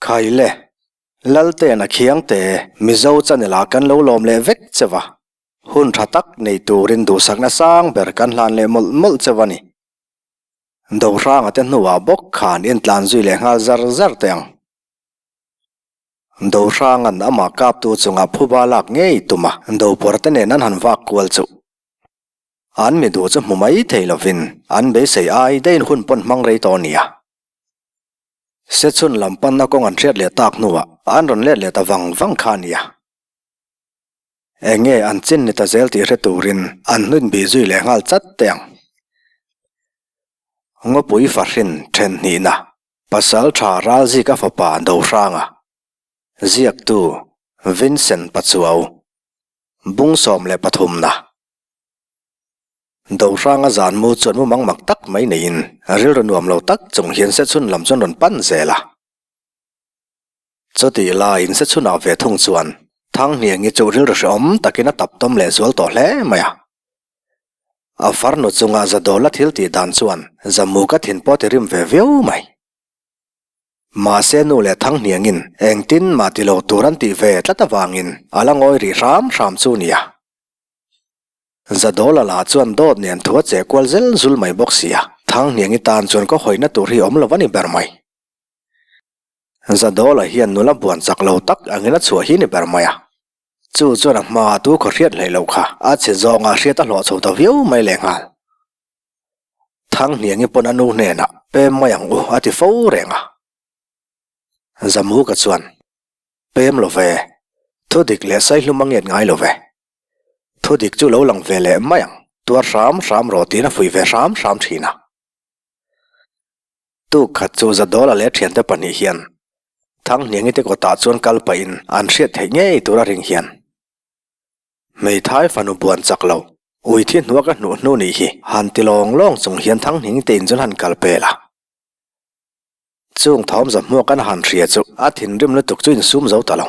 Khaile, Lalten a khiangte Mizo channel ah kan lo lawm leh vek che va, hun tha tak nei turin duhsakna sang ber kan hlan leh mawlh mawlh che va ni. Dohranga te hnuah bawk khan intlan zui leh nghal zar zar teh ang. Dohranga'n amah kaptu chungah phuba lak ngei tuma Dopawrte nen an han vak kual chu an mi duh chu hmu mai thei lovin an beisei ai daihin hun pawn hmang rei tawh nia. Sechhun lam panna kawng an hriat leh tak hnuah an rawn let leh ta vang vang kha a nia. Eng nge an chin ni ta zel tih hre turin an hnuin bih zui leh nghal chat teh ang. Ngawpui fahrin then hnihna Pasal tha Ralzika fapa Dohranga ziaktu Vincent Pachuau bung 13 na Dohranga zan mu chuan mumang mak tak mai neiin rilru nuam lo tak chung hian sechhun lam chuan rawn pan zel a. Chutih laiin sechhunah ve thung chuan Thanghniangi chu rilru hrehawm takin a tap tawm leh zual tawh hle mai a. A farnu chunga Zadawla thil tih dan chuan Zamuka thin pawh ti rim ve viau mai. Mahse nu leh Thanghniangin engtin mah ti lo tur an tih ve tlat avangin a la ngawi rih hram hram chu nia. Zadawla lah chuan dawt nen thu a cheh kual zel zul mai bawk sia, Thanghniangi tan chuan ka hawina tur hi awm lo a ni ber mai. Zadawla hian nula buan chak lo tak angin a chhuah hi ni ber mai a. Chu chuan a hmaah tu khaw hriat hleih loh kha a chhe zawnga hriat a hlawh chho ta viau mai lehnghal. Thanghniangi pawn a nu hnenah pem mai ang u a ti fo reng a. Zamuka chuan, Pem lo ve, thu dik leh saihlum a ngiat ngai lo ve. Thu dik chu lo lang ve leh mai ang, tuar hram hram rawh tiin a fuih ve hram hram thin a. Tuk khat chu Zadawla leh thiante pahnih hian Thanghniangi te kawtah chuan kal pahin an hriat theih ngei tura ring hian Hmeithai fanu buan chak lo, ui thi hnua ka hnuh hnu nih hi han ti lawng lawng chung hian Thanghniangi te in chuan han kal pel a. Chung thawm zahmuak an han hria chu a thinrim lutuk chu insum zo ta lo.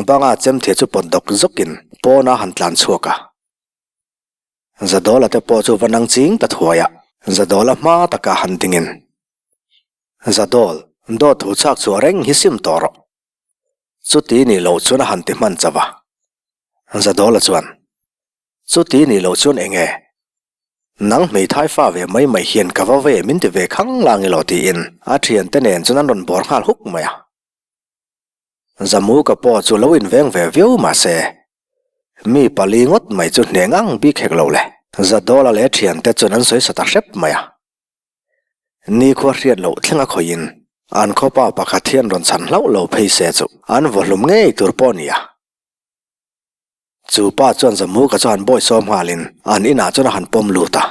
Banga chemthia chu pawt dawk zawkin pawnah han tlan chhuak a. Zadawla te pawh chu va nang ching ta thuai a, Zadawla hma takah han dingin, Zadawl, dawt thu chhak chhuah reng hi sim tawh rawh. Chuti nih loh chuan a han ti hman chauh a. Zadawla chuan, Chuti nih loh chuan eng nge? Nang hmeithai fa ve mai mai hian ka va ve min ti ve khang lang ilo tiin a thiante nen chuan an rawn bawr nghal huk mai a. Zamuka pawh chu lo inveng ve viau mahse, mi pali ngawt mai chu hneh ngang bik hek lo le. Zadawla leh thiante chuan an sawi sa ta hrep mai a. Nikhua hriat loh thleng a khawihin an khawpa pakhat hian rawn chhan hlauh lo phei se chu an vawhlum ngei tur pawh a ni a. Chu pa chuan Zamuka chu han bawisawm nghalin an inah chuan a han pawm lut a.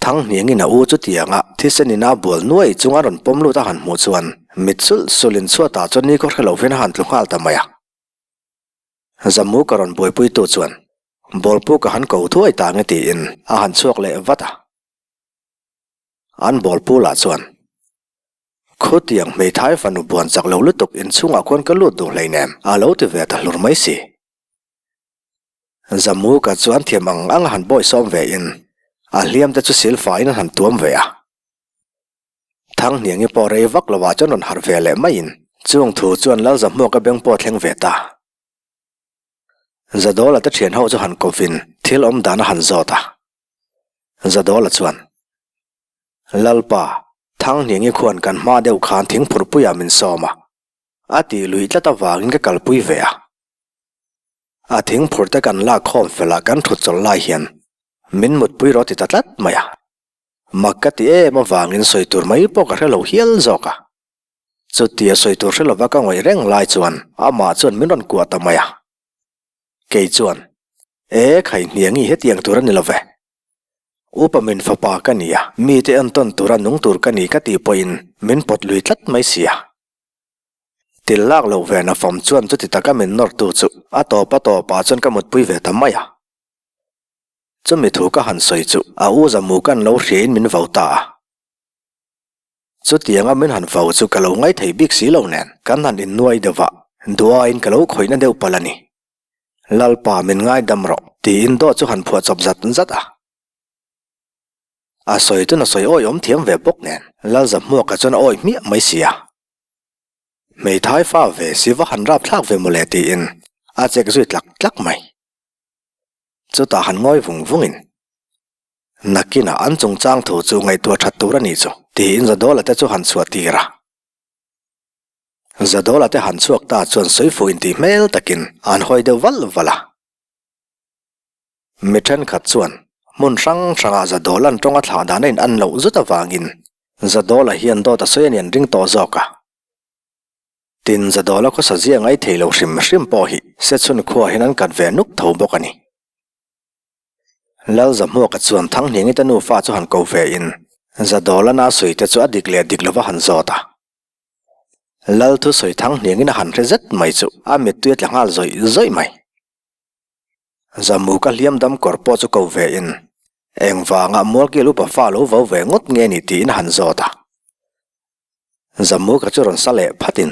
Thanghniangin a u chutianga thisen ina bual nuai chunga rawn pawm lut a han hmuh chuan mit sulh sulhin chhuatah chuan nikhaw hre lo hian a han tlu nghal ta mai a. Zamuka rawn buaipuitu chuan Bawlpu ka han ko thuai ta nge tiin a han chhuak leh vat a. An bawlpu lah chuan Khutiang hmeithai fanu buan chak lo lutuk inchhungah khuan ka lut duh hleinem a lo ti ve ta hlur mai si. Zamuka chuan thiam ang ang a han bawi sawm ve in a hliam te chu silfaiin an han tuam ve a. Thanghniangi pawh rei vak lovah chuan rawn harh ve leh maiin chung thu chuan Lalzahmuaka beng pawh a thleng ve ta. Zadawla te thian ho chu han kawvin thil awm dan a han zawt a. Zadawla chuan, Lalpa, Thanghniangi khuan kan hma deuh khan thingphurhpuiah min sawm a, a tih luih tlat avangin ka kalpui ve a. A thing phur te kan lak khawm fel a kan thut chawlh lai hian min mutpui rawh ti ta tlat mai a. Mak ka ti em avangin sawi tur mai pawh ka hre lo hial zawk a. Chutia sawi tur hre lova ka ngawih reng lai chuan amah chuan min rawn kuah ta mai a. Kei chuan, E khai hniangi hetiang tur a ni lo ve. Upa min fapa ka ni a, mite entawn tura nung tur ka ni ka tih pawhin min pawt lui tlat mai si a. Til lak loh ve na fam chuan chuti taka min nawrtu chu a tawp a tawpah chuan ka mutpui ve ta mai a. Chumi thu ka han sawi chu a u Zamu kan lo hriain min vau ta a. Chutianga min han vau chu ka lo ngaithei bik si lo nen kan han innuai deuh a, duaiin ka lo khawihna deuh palh a ni. Lalpa min ngaidam rawh tiin dawt chu han phuah chawp zat zat a. A sawi chuan a sawi awih awm thiam ve bawk nen Lalzahmuaka chuan a awih hmiah mai si a. Hmeithai fa ve si va han rap thlak ve mawle tiin a chek zui tlak tlak mai. Chutah han ngawi vung vungin, Nakinah an chungchang thu chu ngaihtuah that tur a nih chu tiin Zadawla te chu han chhuah tir a. Zadawla te han chhuak ta chuan sawifuh intih hmel takin an hawi deuh valh valh a. Mi thenkhat chuan hmun hrang hrangah Zadawla'n tawng a thlah dan a in an loh zut avangin Zadawla hian dawt a sawi a ni an ring tawh zawk a. Tin, Zadawla khawsa zia ngai thei lo hrim hrim pawh hi Sechhun khua hian an kat ve nuk tho bawk a ni. Lalzahmuaka chuan Thanghniangi te nufa chu han ko ve in Zadawla'n a sawi te chu a dik leh dik lova han zawt a. Lal thusawi Thanghniangin a han hre zet mai chu a mittui a tla nghal zawih zawih mai. Zamu ka hliam dam kawr pawh chu ko ve in, engvanga Mualkil upa fa lo vo ve ngawt nge ni tiin a han zawt a. Zamu ka chu rawn sa leh phat in,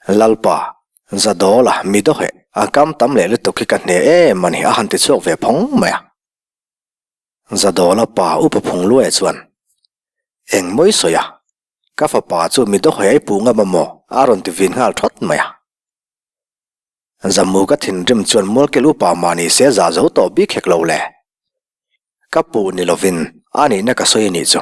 Lalpa, Zadawla, mi dawheh, a kam tam leh lutuk hi ka hne em a ni a han ti chhuak ve phawng mai a. Zadawla pa upa Phungluaia chuan, Eng mawi sawi a, ka fapa chu mi dawheh a i puh ngam a maw? a rawn ti vin nghal thawt mai a. Zamu ka thinrim chuan Mualkel upa mah ni se zah zo tawh bik hek lo le. Ka puh ni lovin a nihna ka sawi a nih chu.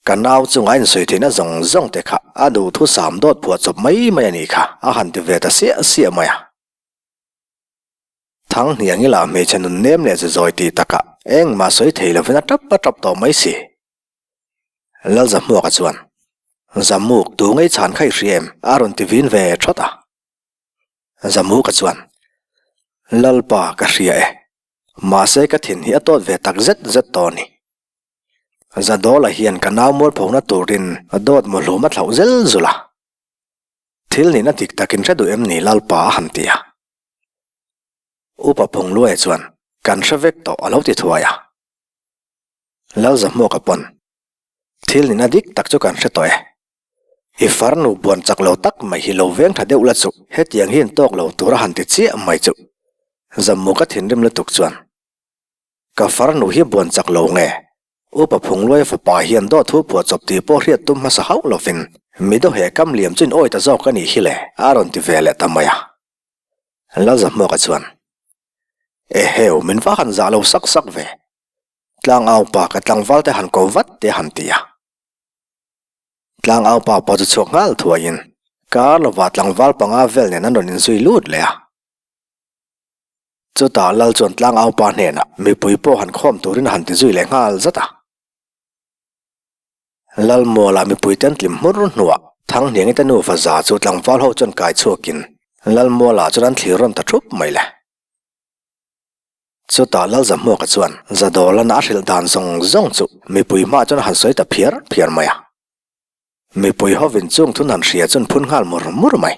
Ka nau chunga a insawi theihna zawng zawng te kha a duhthu sam dawt phuah chawp mai mai a nih kha a han ti ve ta siah siah mai a. Thanghniangi lah hmeichhe nun nem leh ze zawi tih takah engmah sawi thei lovin a tap a tap tawh mai si. Lalzahmuaka chuan, Zamuk, tu ngei chhan kha i hria em? a rawn ti vin ve thawt a. Zamuka chuan, Lalpa, ka hria e. Mahse ka thin hi a tawt ve tak zet zet tawh a ni. Zadawla hian ka nau mualphona turin a dawt mawhlum a thlauh zel zul a. Thil nihna dik takin hre duh em ni Lalpa a han ti a. Upa Phungluaia chuan, Kan hre vek tawh a lo ti thuai a. Lalzahmuaka pawn, Thil nihna dik tak chu kan hre tawh e. I farnu buan chak lo tak mai hi lo veng tha deuh la chu hetiang hi in tawk lo tur a han ti chiah mai chu Zammu ka thinrim lutuk chuan ka farnu hi buan chak lo nge Upa Phungluaia fapa hian dawt thu phuah chawp tih pawh hriat tum hmasa hauh lovin mi dawheh kam liam chu in awi ta zawk a nih hi le a rawn ti ve leh ta mai a. Lalzahmuaka chuan Eheu min va han zah lo sak sak ve Tlangau pa ka tlangval te han ko vat te han ti a. Tlangau pa pawh chu chhuak nghal thuaiin kar lovah tlangval panga vel nen an rawn inzui lut leh a. Chutah Lal chuan tlangau pa hnenah mipui pawh han khawm turin a han ti zui leh nghal zat a. Lal mualah mipui te an tlim hmur hnuah Thanghniangi te nufa za chu tlangval ho chuan kai chhuakin Lal mualah chuan an thlir rawn ta thup mai le. Chutah Lalzahmuaka chuan Zadawlana a hrilh dan zawng zawng chu mipui hmaah chuan a han sawi ta phiar phiar mai a. Mipui hovin chung thun han hria chuan phun nghal mur mur mai.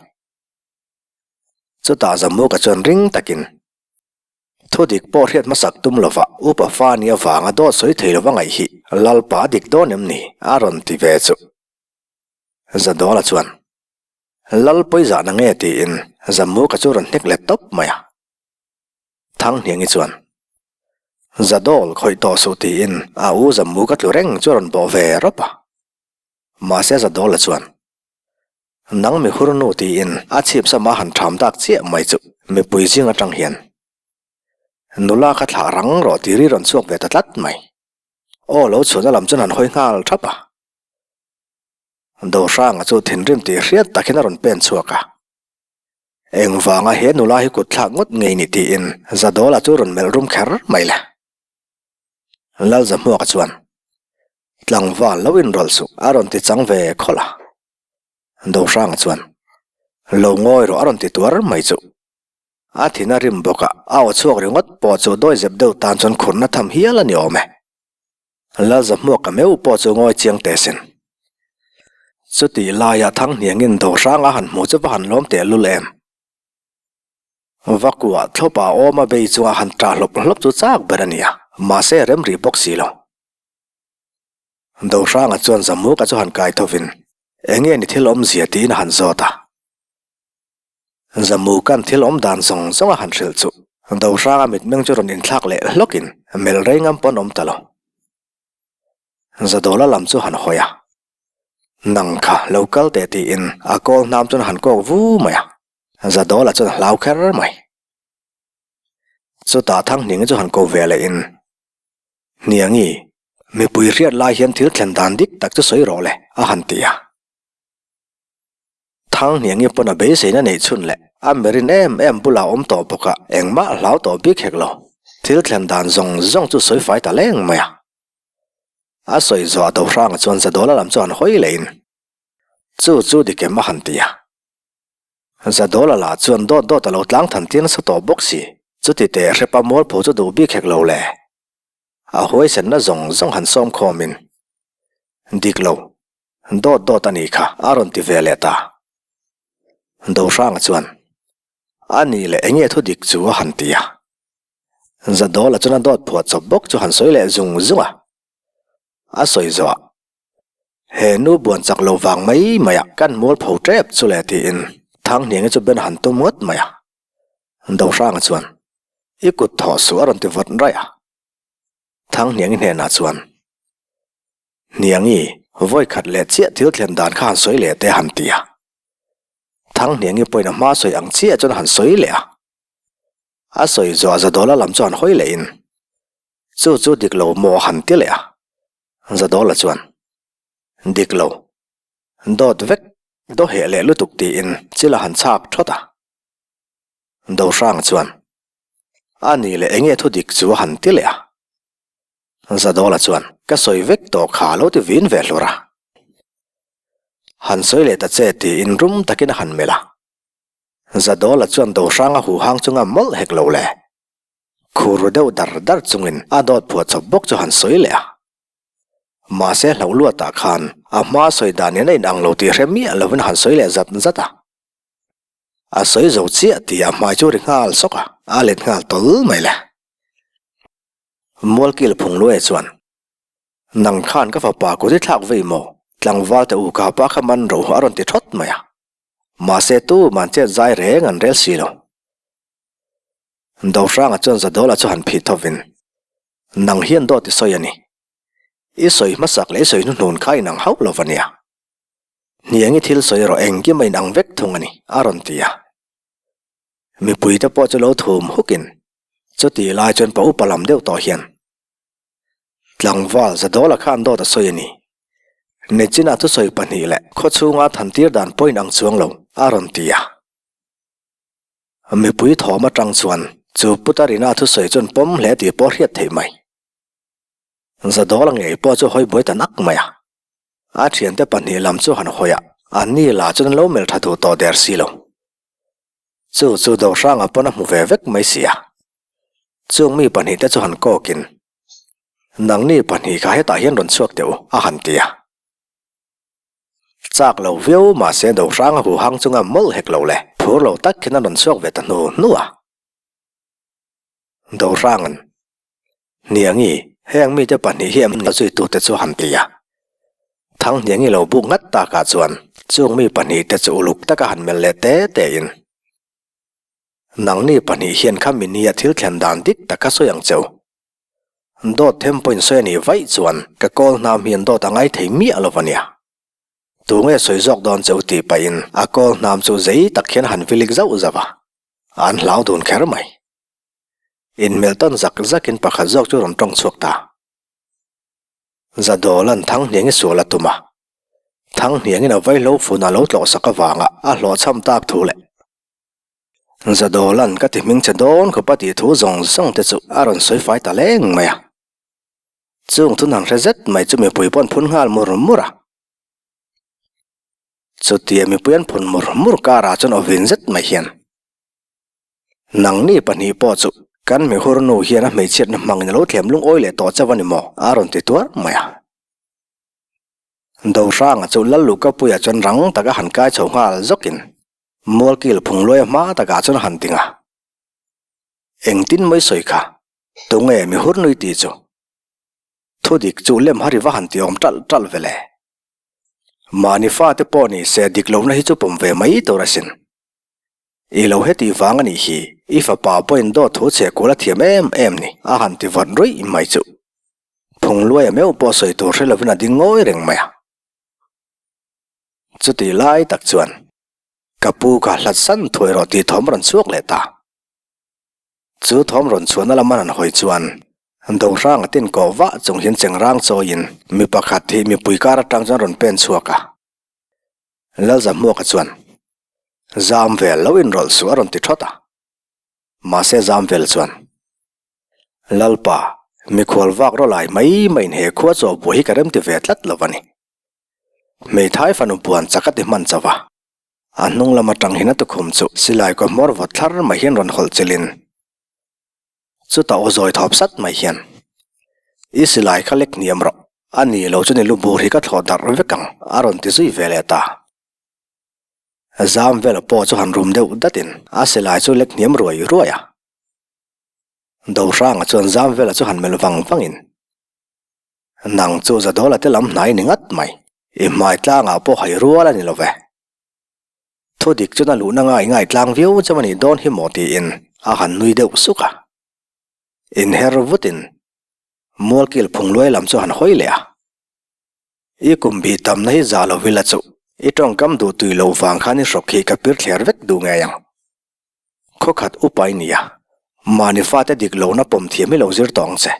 Chutah Zamuka chuan ring takin, Thu dik pawh hriat hmasak tum lova upa fa nia vanga dawt sawi thei lova ngaih hi Lalpa a dik dawn em ni? a rawn ti ve chu. Zadawla chuan, Lal pawizahna nge? tiin Zamuka chu rawn hnek let tawp mai a. Thanghniangi chuan, Zadawl khawih tawh suh tiin a u Zammu ka tlu reng chu a rawn bawh ve rawp a. Mahse Zadawla chuan, Nang mi hur nu tiin a chhip sama han ṭham dak chiah mai chu mipui zing aṭang hian nula kha thlah rang rawh tih ri rawn chhuak ve ta tlat mai. Aw lo chhuahna lam chuan han hawi nghal ṭhap a. Dohranga chu thinrim tih hriat takin a rawn pen chhuak a. Engvanga he nula hi kut thlak ngawt ngei ni tiin Zadawla chu rawn melh rum kher mai le. Lalzahmuaka chuan, Tlangval lo inrawlh suh a rawn ti chang ve khawlh a. Dohranga chuan, Lo ngawi rawh a rawn ti tuar mai chu. A thin a rim bawk a, a aw chhuak ringawt pawh chu dawizep deuh tan chuan khurna tham hial a ni awm e. Lalzahmuaka meuh pawh chu ngawi chiang teh sin. Chutih laiah Thanghniangin Dohrang a han hmu chu va han lawm teh lul em. Vakuah thlawpa awm a bei chunga han ṭah hlawp hlawp chu chak ber a ni a, mahse rem rih bawk si lo. Dohranga chuan Zamuka chu han kai thovin enge ni thil awmzia tiin a han zawt a. Zamuka'n thil awm dan zawng zawng a han hrilh chu Dohranga mitmeng chu rawn inthlak leh hlawkin melh rei ngam pawn awm ta lo. Zadawla lam chu han hawi a. Nang kha lo kal teh tiin a kawl hnam chuan a han kawk vu mai a, Zadawla chuan a hlau kher mai. Chutah Thanghningi chu han ko ve leh in, Hniangi, mipui hriat lai hian thil thlen dan dik tak chu sawi rawh le, a han ti a. Thanghniangi pawn a beiseina neih chhun leh a mirin em em bulah a awm tawh bawk a, engmah a hlau tawh bik hek lo. Thil thlen dan zawng zawng chu sawi fai ta leng mai a. A sawi zawh a Dohranga chuan Zadawla lam chu han hawi leh in, Chu chu dik em a han ti a. Zadawla lah chuan dawt dawt a lo tlang than tir nasa tawh bawk si, chuti teh hrepa mualpho chu duh bik hek lo le. A huaisenna zawng zawng han sawm khawm in, Dik lo, dawt dawt a nih kha a rawn ti ve leh ta. Dohranga chuan, A nih leh enge thu dik chu a han ti a. Zadawla chuan a dawt phuah chawp bawk chu han sawi leh zung zung a. A sawi zawh a, He nu buan chak lo vang mai mai a, kan mual pho tep chu le tiin Thanghniangi chu ben han tum ngawt mai a. Dohranga chuan, I kut thawh suh a rawn ti vawt raih a. Thanghniangi hnenah chuan, Hniangi, vawi khat leh chiah thil thlen dan kha han sawi leh teh a han ti a. Thanghniangi pawhin a hma sawi ang chiah chuan a han sawi leh a. A sawi zawh Zadawla lam chuan hawi leh in, Chu chu dik lo maw a han ti leh a. Zadawla chuan, Dik lo. Dawt vek, daw heh leh lutuk tiin chil a han chhak thawt a. Dohrang chuan, A ni leh enge thu dik chu a han ti leh a. Zadawla chuan, Ka sawi vek tawh kha a lo ti vin ve hlur a. Han sawi leh ta che tiin rum takin a han melh a. Zadawla chuan Dohranga huhang chu ngam mawlh hek lo le. Khur ru deuh dar dar chungin a dawt phuah chawp bawk chu han sawi leh a. Mahse hlauh luatah khan a hma sawi dan in a inang lo tih hre miah lovin han sawi leh zat zat a. A sawi zo chiah tih a hmai chu ri nghal sawk a, a let nghal tawl mai le. Mualkil Phungluaia chuan, Nang khan ka fapa kut i thlak vei maw? Tlangval te u ka pa kha man ro a rawn ti thawt mai a. Mahse tuman chet zai reng an rel si lo. Dohranga chuan Zadawla chu han phih thovin, Nang hian dawt i sawi a ni. I sawi hmasak leh i sawi hnuhnun kha inang hauh lo va nia. Hniangi thil sawi erawh engkim a inang vek thung a ni, a rawn ti a. Mipuite pawh chu lo thum hukin, chutih lai chuan pa upa lam deuh tawh hian, Tlangval, Zadawla khan dawt a sawi a ni. Nichinah thusawi pahnih leh khawchhunga thantir dan pawh inang chuang lo, a rawn ti a. Mipui thawm atang chuan chu Putarina thusawi chuan pawm hle tih pawh hriat theih mai. Zadawla ngei pawh chu hawi buai ta nak mai a. A thiante pahnih lam chu han hawi a, anni lah chuan an lo melh tha duh tawh der si lo. Chu chu Dohranga pawn a hmu ve vek mai si a. Chung mi pahnihte chu han kawkin, Nangni pahnih kha hetah hian rawn chhuak teh u, a han ti a. Chak lo viau mahse Dohranga huhang chunga mawlh hek lo le, phur lo tak khin a rawn chhuak ve ta hnu hnu a. Dohranga'n, Hniangi, heng mite pahnih hi em ni zuitute chu han ti a. Thanghniangi lo buk nghat takah chuan chung mi pahnihte chu uluk taka han melh leh te tein, Nangni pahnih hian kha minia thil thlen dan dik tak kha sawi ang che u. Dawt them pawhin sawi a nih vaih chuan ka kawl hnam hian dawt a ngai thei miah lo va nia. Tunge sawi zawk dawn che u tih pahin a kawl hnam chu zei tak hian han vilik zauh zauh a, an hlau dun kher mai. Inhmelh tawn zak zakin pakhat zawk chu rawn tawng chhuak ta. Zadawla'n Thanghniangi sual a tum a, Thanghniangin a vaihlo fun a lo tlawhsak avanga a hlawhchham tak thu leh Zadawla'n ka ti hming che dawn khawp a tih thu zawng zawng te chu a rawn sawi fai ta leng mai a. Chung thun han hre zet mai chu mipui pawh an phun nghal mur mur a. Chutia mipui an phun mur mur karah chuan aw vin zet mai hian, Nangni pahnih pawh chu kan mihur nu hian a hmeichhiatna hmangin a lo thlem lungawi leh tawh chauh a ni maw? a rawn ti tuar mai a. Dohranga chu Lallukapuia chuan rang taka han kai chho nghal zawkin Mualkil phungluaia hma takah chuan han ding a. Engtin mai sawi kha, tunge mi hur nui tih chu? Thudik chu lem hari va han ti awm ṭalh ṭalh ve le. Mahni fate pawh ni se dik lohna hi chu pawm ve mai tur asin. I lo hetih vang a nih hi, i fapa pawhin dawt thu chhe kual a thiam em em ni, a han ti vawt ruih mai chu. Phungluaia meuh pawh sawi tur hre lovin a ding ngawi reng mai a. Chutih lai tak chuan ka pu kha hlat san thuai rawh tih thawm rawn chhuak leh ta. Chu thawm rawn chhuahna lama rawn hawi chuan Dohranga tin kawh vah chung hian chengrang chawiin mi pakhat hi mipui kar atang chuan rawn pen chhuak a. Lalzahmuaka chuan Zam vel lo inrawlh suh a rawn ti thawt a. Mahse zam vel chuan Lalpa, mikhual vak rawlai mai maiin he khua chaw buai hi ka remti ve tlat lo a ni. Hmeithai fanu buan chak a ti hman chauh a. A hnung lam atang hian a tukhum chu silai kaw hmawr vawt thlar mai hian rawn hawlh chilhin chutah aw zawi thawp sat mai hian, I silai kha lek hniam rawh, a ni lo chu ni lu bur hi ka thlawh darh vek ang a rawn ti zui ve leh ta. Zam vela pawh chu han rum deuh datin a silai chu lek hniam ruai ruai a. Dohranga chuan zam vela chu han melh vang vangin, Nang chu Zadawla te lam hnai ni ngat mai, i hmai tlangah pawh hai rual a ni lo ve. Thu dik chuan a luhna ngai ngai tlang viau chauh a nih dawn hi maw tiin a han nui deuh suk a. Inher vutin Mualkil phungluai lam chu han hawi leh a. I kum bih tamna hi za lo ila chu i tawngkam duh tui loh vang khan i hrawk hi ka pir thler vek duh ngei ang. Khawkhat upa i nia, mahni fate dik lohna pawm thiam hi lo zir tawh ang che.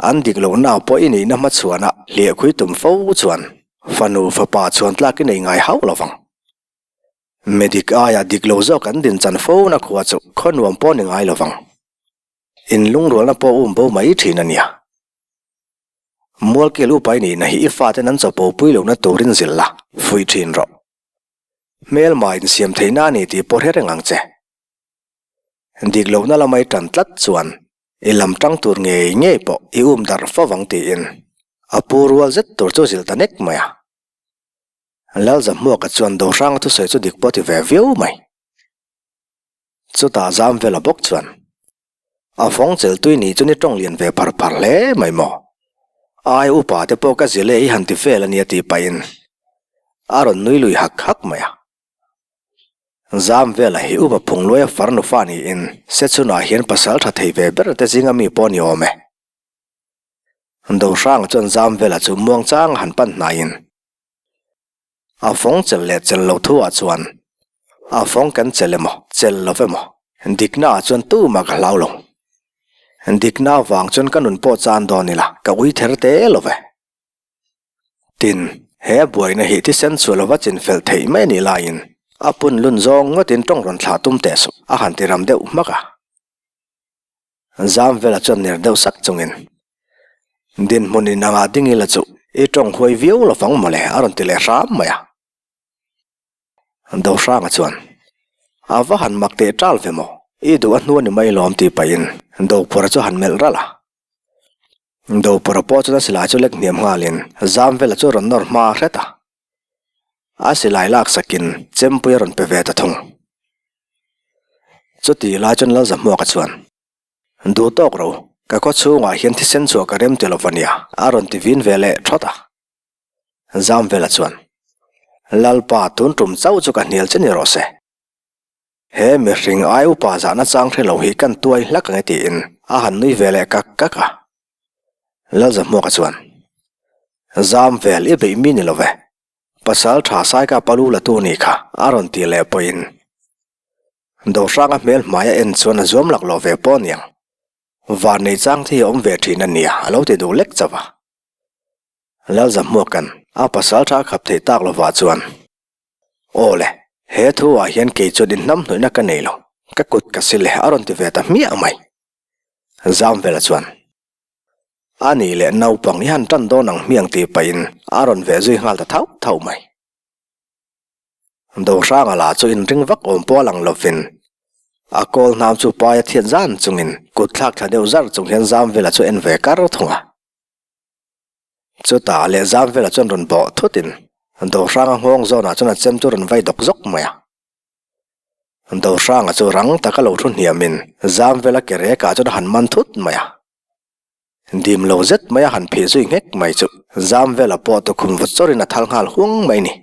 An dik lohna pawh i nihna hmachhuana hliahkhui tum fo chuan fanu fapa chhuan tlak i nei ngai hauh lo vang. Midik aia dik lo zawk an din chan fo na khua chu khaw nuam pawh ni ngai lo vang. Inlungrualna pawh um bo mai thin a nia. Mualkil upa i nihna hi i faten an chapo pui lohna turin zilh la, fuih thin rawh. Hmelma insiam theihna a ni tih pawh hre reng ang che. Dik lohna lama i tan tlat chuan i lam tang tur ngei ngei pawh i um darh fo vang tiin a pu rual zet tur chu zilh ta nek mai a. Lalzahmuaka chuan Dohranga thusawi chu dik pawh ti ve viau mai. Chutah Zamvela bawk chuan A fawng chel tui ni chu ni tawng lian ve phar phar hle mai maw? Ai upa te pawh ka zile i han ti vel a nia tih pahin a rawn nui lui hak hak mai a. Zam vela hi upa phungluaia farnu fa niin Sechhunah hian pasal tha thei ve ber te zinga mi pawh a ni awm e. Dohranga chuan zam vela chu muangchang a han pan hnaiin A fawng chelh leh chelh loh thuah chuan a fawng kan chelh emaw, chelh lo emaw, dikna ah chuan tumah ka hlau lo. Dikna avang chuan ka nun pawh chan dawn ila, ka ui ther te lo ve. Tin, he buaina hi thisen chhuah lova chinfelh theih mai anih laiin a pun lun zawng ngawtin tawng rawn thlah tum teh suh, a han ti ram deuh hmak a. Zam vela chuan ner deuh sak chungin, Dinhmun in anga ding ila chu i tawng huai viau lo vang mawle a rawn ti leh hram mai a. Dohranga chuan, A va han mak teh ṭal ve maw, i duh a hnu a ni mai lawm tih pahin Dophura chu han melh ralh a. Dophura pawh chuan a silai chu lek hniam nghalin Zam vela chu rawn nawr hma hret a. A silai lak sakin chempui a rawn pe ve ta thung. Chuti lai chuan Lalzahmuaka chuan, Duh tawk ro, ka khaw chhungah hian thisen chhuah ka rem ti lo va nia, a rawn ti vin ve leh thawt a. Zamvela chuan, Lalpa, tun tum chauh chu ka hnial che ni rawh se. He mihring ai upa zahna chang hre lo hi kan tuai hlak ang e tiin a han nui ve leh kak kak a. Lalzahmuaka chuan, Zamvel, i beih mi ni lo ve. Pasal tha Saika palu la tu nih kha a rawn tih leh pawhin Dohranga hmel hmai a en chuan a zuam lak lo ve pawh aniang. Van nei chang te hi a awm ve thin a nia a lo ti duh lek chauh a. Lalzahmuaka'n a pasal tha a khap theih tak lovah chuan Aw le, he thu ah hian kei chuan inhnamhnawihna ka nei lo, ka kut ka sil e a rawn ti ve ta hmiah mai. Zamvela chuan. A nih leh naupang i han tan dawn ang hmiang tih pahin a rawn veh zui nghal ta thauh thauh mai. Dohranga lah chu inring vak awm pawh a lang lovin a kawl hnam chu paia thiat zan chungin kut thlak thla deuh zar chung hian Zamvela chu en ve kar thung a. Chutah leh Zamvela chuan rawn bawh thutin Dohranga nghawng zawnah chuan a chem chu rawn vai dawk zawk mai a. Dohranga chu rang taka lo thu hniamin Zamvela ke rekah chuan a han man thut mai a. Dim lo zet mai a han phih zui nghek mai chu Zamvela pawh tukhum vut chawrin a thal nghal huang mai ni.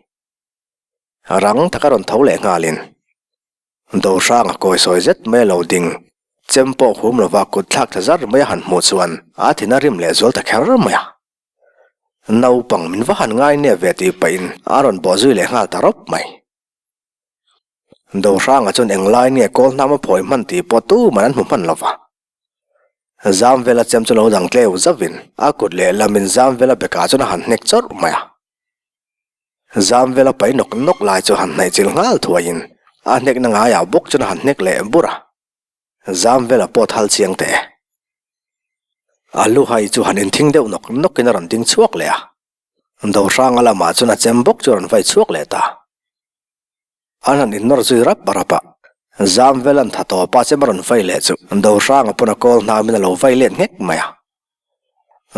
Rang taka rawn tho leh nghalin Dohranga kawi sawi zet mai a lo ding, chem pawh hum lova kut thlak tha zar mai a han hmuh chuan a thin a rim leh zual ta kher mai a. Naupang min va han ngai nep ve tih pahin a rawn bawh zui leh nghal ta rawp mai. Dohranga chuan englai nge kawl hnam a phawi hman tih pawh tuman an hmu hman lo va. Zamvela chem chu lo dang tleu zauhin a kut lehlamin Zamvela bekah chuan a han hnek chawrh mai a. Zamvela pai nawk nawk lai chu han hnaih chilh nghal thuaiin a hnekna ngaiah bawk chuan a han hnek leh bur a. Zamvela pawh thal chiang teh e. A luhai chu han inthing deuh nawk nawkin a rawn ding chhuak leh a. Dohranga lamah chuan a chem bawk chu a rawn vai chhuak leh ta. An han innawr zui rap rap a, Zamvela'n tha tawpa chem a rawn vai leh chu Dohranga pawn a kawl hnamin a lo vai let nghek mai a.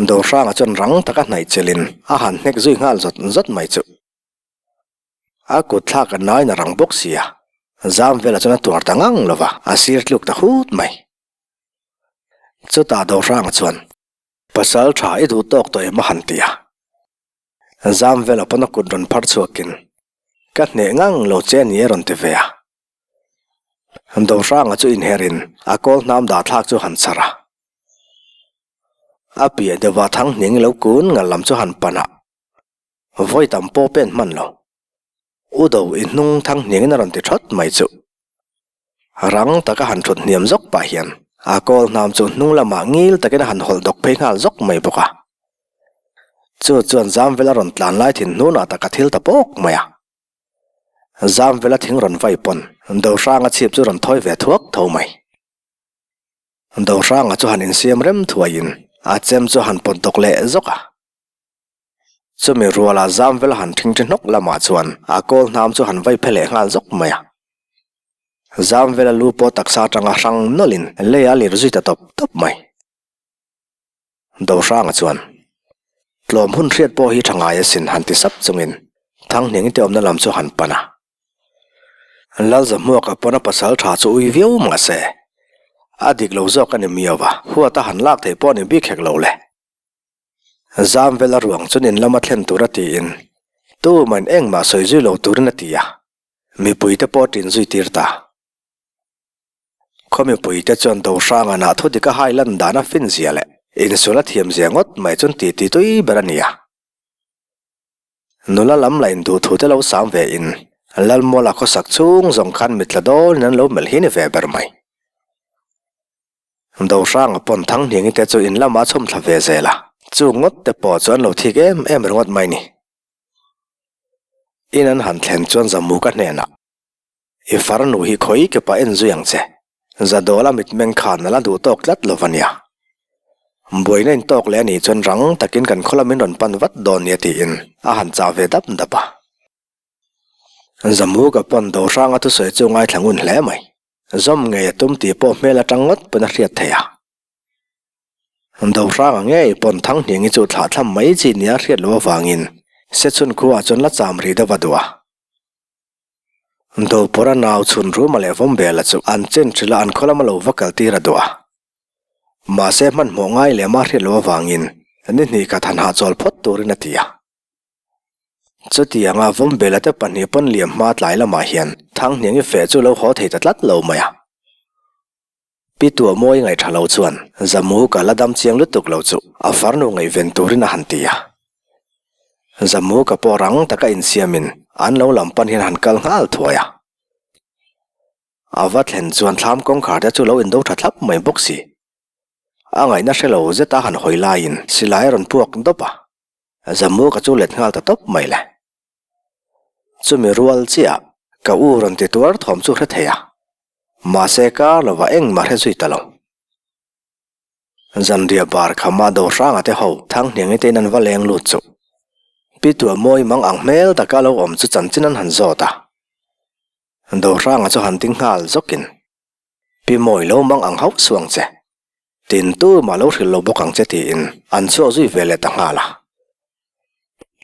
Dohranga chuan rang taka hnaih chelin a han hnek zui nghal zawt zawt mai chu. A kut thlak a nain a rang bawk si a, Zamvela chuan a tuar ta ngang lo va, a sir tluk ta hut mai. Chutah Dohranga chuan, Pasal tha i duh tawk tawh em a han ti a. Zamvela pawn a kut rawn phar chhuakin, Ka hneh ngang lo che a ni e rawn ti ve a. Dohranga chu inherin a kawl hnam dah thlak chu han chhar a. A piah deuhah Thanghning lo kun ngal lam chu han pan a. Vawi tam pawh pen hman lo. U do i hnung thang hniangin a rawn ti thawt mai chu. Rang taka han thut hniam zawk pah hian a kawl hnam chu hnung lamah ngil takin a han hawlh dawk phei nghal zawk mai bawk a. Chu chuan Zamvela rawn tlan lai thin hnunah tak a thil ta pawk mai a. Zamvela thing rawn vai pawn Dohranga chhip chu rawn thawi ve thuak tho mai. Dohranga chu han insiam rem thuaiin a chem chu a han pawt dawk leh zawk a. Chumi ruala Zamvela han ṭhingṭhi hnawk lamah chuan a kawl hnam chu han vai phe leh nghal zawk mai a. Zamvela lu pawh taksa aṭanga hrang nawlhin lei a lir zui ta tawp tawp mai. Dohranga chuan, Tlawm hun hriat pawh hi ṭha ngai asin han ti sap chungin Thanghning te awmna lam chu han pan a. Lalzahmuaka pawn a pasal ṭha chu ui viau mahse, a dik lo zawk a ni miau a, huat a han lak theih pawh a ni bik hek lo le. Zamvela ruang chuan in lama thlen tur a tiin tumahin engmah sawi zui lo turin a ti a, mipuite pawh a ṭin zui tir ta. Khaw mipuite chuan Dohranganah thu dik a hai lan dan a fin zia leh insual a thiam zia ngawt mai chuan titi tui ber a ni a. Nula lam la induh thu te lo sam ve in Lalmuala khawsak chhung zawng khan mitla dawlin an lo melh hi ni ve ber mai. Dohranga pawn Thanghniangi te chu in lamah a chhawm thla ve zel a, chu ngawt te pawh chu an lo thik em em ringawt mai ni. In an han thlen chuan Zamuka hnenah, I farnu hi khawi ke pah en zui ang che, Zadawla mitmeng khan a la duh tawk tlat lo va nia. Buaina in tawk leh a nih chuan rang takin kan khaw lam in rawn pan vat dawn nia tiin a han chah ve dap dap a. Zamuka pawn Dohranga thusawi chu ngaithla ngun hle mai. Zawm ngei a tum tih pawh hmel atang ngawt pawn a hriat theih a. Dohranga ngei pawn Thanghniangi chu thlah thlam mai chi nia hriat loh avangin Sechhun khuaah chuan la cham ri deuh a duh a. Dopawra nau chhun Ruma leh Vawmbela chu an chen hrilh a an khaw lama lo va kal tir a duh a. Mahse hmanhmawh ngai leh mah hriat loh avangin ni hnih khat han hahchawl phawt turin a ti a. Chutianga Vawmbela te pahnih pawn liam hma tlai lamah hian Thanghniangi feh chu lo haw thei ta tlat lo mai a. Pi Tuahmawi ngaih tha lo chuan Zamu ka la dam chiang lutuk lo chu a farnu ngaihven turin a han ti a. Zamu ka pawh rang taka insiamin an lo lam pan hian han kal nghal thuai a. A va thlen chuan thlam kawngkhar te chu lo indo tha thlap mai bawk si. A ngaihna hre lo zeta han hawi laiin silai a rawn puak dawp a. Zamu ka chu let nghal ta tawp mai le. Chumi rual chiah ka u rawn ti tuar thawm chu hre thei a, mahse kar lovah engmah hre zui ta lo. Zanriah bar khama Dohranga te ho Thanghniangi te in an va leng lut chu. Pi Tuahmawi mang ang hmel taka lo awm chu chanchin an han zawt a. Dohranga chu han ding nghal zawkin, Pi Mawi lo mang ang hauh suang che. Tin tumah lo hrilh lo bawk ang che tiin an chhuak zui ve leh ta nghal a.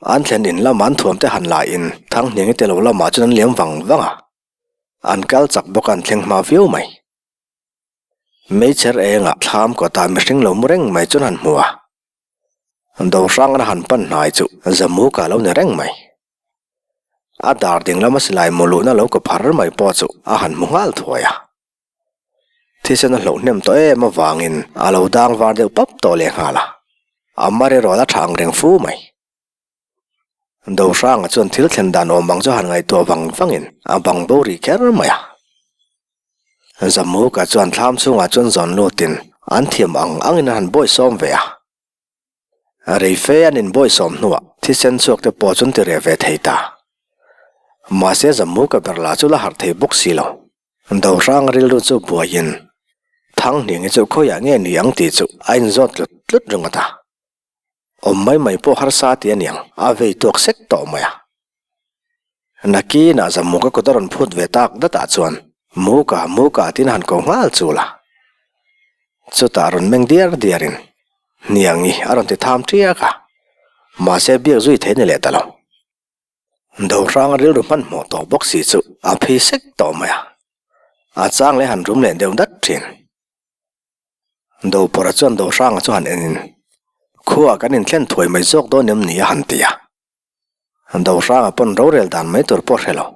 An thlen in lama an thuam te han la in Thanghniangi te lo lamah chuan an liam vang vang a. An kal chak bawk a an thleng hma viau mai. Meichher engah thlam kawtah mihring lo mu reng mai chuan han hmu a. Dohrang a han pan hnai chu Zamuka a lo ni reng mai. A dar ding lama silai mu luhna lo kaw phar mai pawh chu a han hmu nghal thuai a. Thisen a hloh hnem tawh em avangin a lo dang var deuh pap tawh leh nghal a, a mar erawh a la tha ang reng fu mai. Dohranga chuan thil thlen dan awm ang chu han ngaihtuah vang vangin a bang bo rih kher mai a. Zamuka chuan thlam chhungah chuan zawn lutin an thiam ang angin an han bawisawm ve a. Reife an inbawisawm hnuah thisen chhuak te pawh chuan ti reh ve thei ta. Mahse Zamuka ber lah chu la harh thei bawk si lo. Dohranga rilru chu buaiin Thanghniangi chu khawiah nge ni ang tih chu a inzawt tlut tlut ringawt a. Awm mai mai pawh harsa ti aniang, a vei tuak sek tawh mai a. Nakinah Zamuka kut a rawn phut ve tak datah chuan Muka, Muka tiin a han ko nghal chul a. Chutah rawn meng diar diarin Hniangi a rawn ti tham ṭiak a, mahse biak zui thei ni leh ta lo. Dohranga rilru hmanhmawh tawh bawk si chu a phi sek tawh mai a, a chang leh han rum leh deuh dat ṭhin. Dopawrha chuan Dohranga chu han enin, Khuaah kan inthlen thuai mai zawk dawn em ni a han ti a. Dohranga pawn rorel dan mai tur pawh hre lo.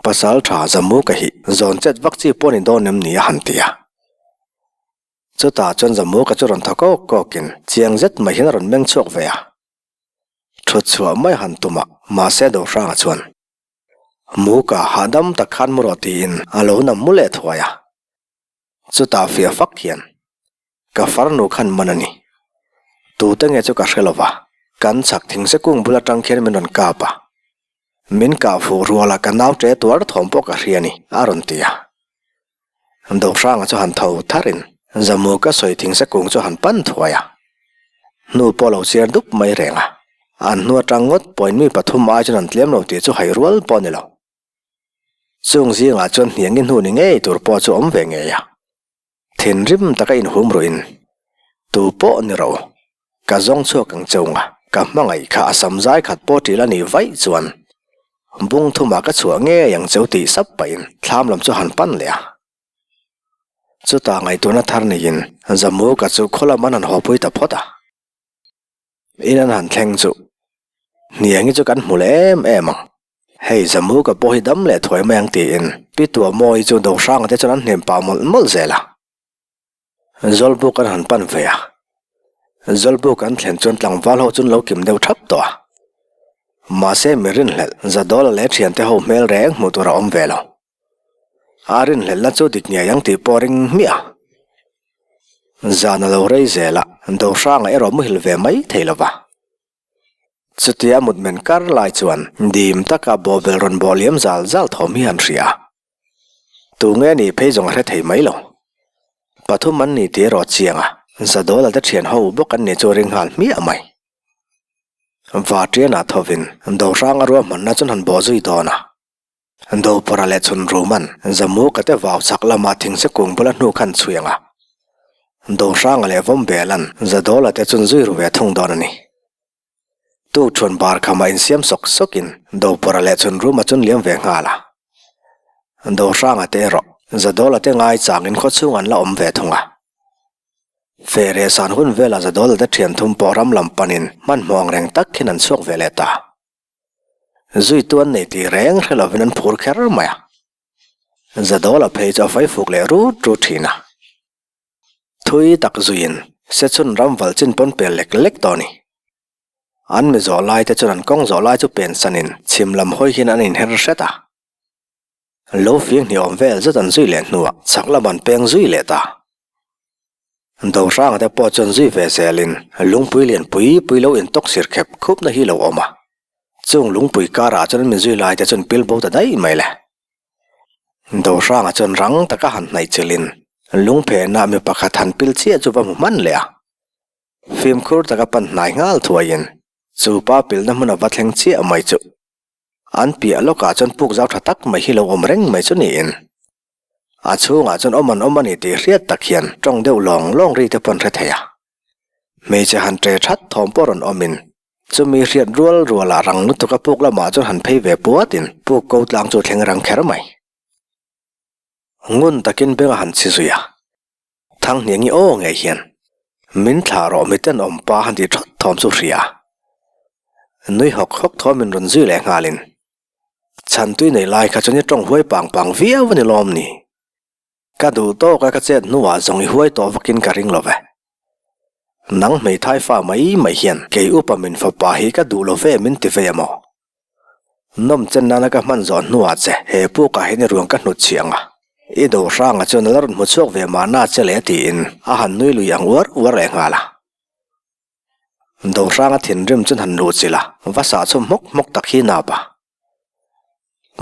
Pasal tha Zamuka hi zawn chet vak chi pawh ni dawn em ni a han ti a. Chutah chuan Zamuka chu rawn thaw kawk kawkin chiang zet mai hian a rawn meng chhuak ve a. Thut chhuah mai han tum a, mahse Dohranga chuan, Muka hahdam tak khan mu rawh tiin a lo nam mu leh thuai a. Chutah fiah fak hian, Ka farnu khan man a ni. Tute nge chu ka hre lo va, kan chhak thingse kung bul atang khian min rawn kap a. Min kah fuh rual a ka nau ṭe tuar thawm pawh ka hria a ni, a rawn ti a. Dohranga chu han tho tharin Zamu ka sawi thingse kung chu han pan thuai a. Hnu pawh lo chiar dup mai reng a, an hnu atang ngawt pawhin mi pathum ai chuan an tlem lo tih chu hai rual pawh a ni lo. Chung zingah chuan hniangi hnu ni ngei tur pawh chu awm ve ngei a. Thinrim taka inhum ruhin, Tu pawh ni ro, ka zawng chhuak ang cheu nga, ka hmangaih kha a sam zai khat pawh ṭil a nih vaih chuan bung thumah ka chhuah ngei ang cheu tih sap pahin thlam lam chu han pan leh a. Chutah ngaihtuahna thar neiin Zamuka chu khaw lam an han hawpui ta phawt a. In an han thleng chu hniangi chu kan hmu leh em em ang. Hei Zamuka pawh hi dam leh thuai mai ang tiin Pi Tuahmawi chu Dohranga te chuan an hnem pah mawlh mawlh zel a. Zawlbuk an han pan ve a. Zawlbuk an thlen chuan tlangval ho chu an lo kim deuh thap tawh a. Mahse mi rinhlelh Zadawla leh thiante ho hmel reng hmuh tur a awm ve lo. A rinhlelhna chu dik ngei ang tih pawh ring hmiah a. Zan a lo rei zel a, Dohranga erawh muhil ve mai thei lo va. Chutia mutmen kar lai chuan dim taka bawhbel rawn bawh liam zal zal thawm hi an hria a. Tu nge nih phei zawng a hre thei mai lo. Pathum an ni tih erawh chiang a, Zadawla te thian ho bawk an nih chu ring nghal hmiah mai. Vaṭianah thovin Dohranga ruahmanna chuan han bawh zui dawn a. Dopawrha leh chhun Ruman Zamuka te vau chhak lama thingse kung bula hnu khan chhui ang a. Dohranga leh Vawmbelan Zadawla te chun zui ru ve thung dawn a ni. Tuk chhun bar khama insiam sawk sawkin Dopawrha leh chhun Ruma chun liam ve nghal a. Dohranga te erawh Zadawla te ngai changin khaw chhung an la awm ve thung a. Feh san hun velah Zadawla te thian thum pawh ram lam panin hmanhmawh ang reng tak hian an chhuak ve leh ta. Zuitu an nei tih reng hre lovin an phur kher mai a. Zadawla phei chu a fai fuk leh rut rut thin a. Thui tak zuiin Sechhun ram val chin pawn pel lek lek tawh a ni. An mi zawh lai te chuan an kawng zawh lai chu pen sanin chhim lam hawi hian an inher hret a. Lo fing hniawm vel zet an zui leh hnuah chhak lam an peng zui leh ta. Dohranga te pawh chuan zui ve zelin lungpui lian pui pui lo intawk sir khep khupna hi lo awm a. Chung lungpui karah chuan an min zui lai te chuan pil bo ta daih mai le. Dohranga chuan rang taka han hnaih chilhin lungphenah mi pakhat han pil chiah chu va hmu hman leh a. Fimkhur taka pan hnai nghal thuaiin chu pa pilna hmun a va thleng chiah mai chu. An piah lawkah chuan puk zau tha tak mai hi lo awm reng mai chu niin. A chhungah chuan awm an awm a ni tih hriat tak hian tawng deuh lawng lawng ri te pawh an hre thei a. Hmeichhe han ṭe that thawm pawh rawn awmin chumi hriat rual rualah rang lutuk a puk lamah chuan han phei ve puatin puk ko tlang chu thleng rang kher mai. Ngun takin beng a han chhi zui a. Thanghniangi aw ngei hian min thlah rawh mi tenawm pa han tih thawt thawm chu hria. Nui hawk hawk thawm min rawn zui leh nghalin chhantui nei lai kha chuan i tawng huai pang pang viau a ni lawm ni. Ka duh tawk a ka chet hnuah zawng i huai tawh vakin ka ring lo ve. Nang hmeithai fa mai mai hian kei upa min fapa hi ka duh lo ve min ti vei a maw? Nawm chen nana ka hman zawh hnuah che he pukah hian i ruang ka hnut chih ang a. I do hrangah chuan a la rawn hmu chhuak ve mahna che le tiin a han nui lui ang uar uar leh nghal a. Do hranga thinrim chuan han luh chilh a, va sah chhum hmawk hmawk tak hi nap a.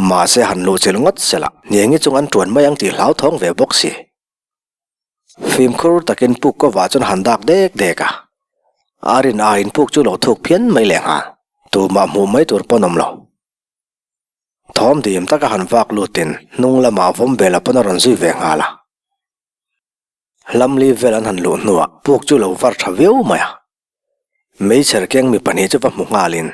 Mahse han luh chilh ngawt sela, hniangi chung an tuan mai ang tih hlauthawng ve bawk si. Fimkhur takin puk kawvah chuan han dak dek dek a. A rin aiin puk chu lo thuk phian mai leh nghal. Tumah hmuh mai tur pawn awm lo. Thawm dim taka han vak lutin hnung lamah vawm bela pawn a rawn zui ve nghal a. Hlamli vel an han luh hnuah puk chu lo var tha viau mai a. Meichher keng mi pahnih chu va hmu nghalin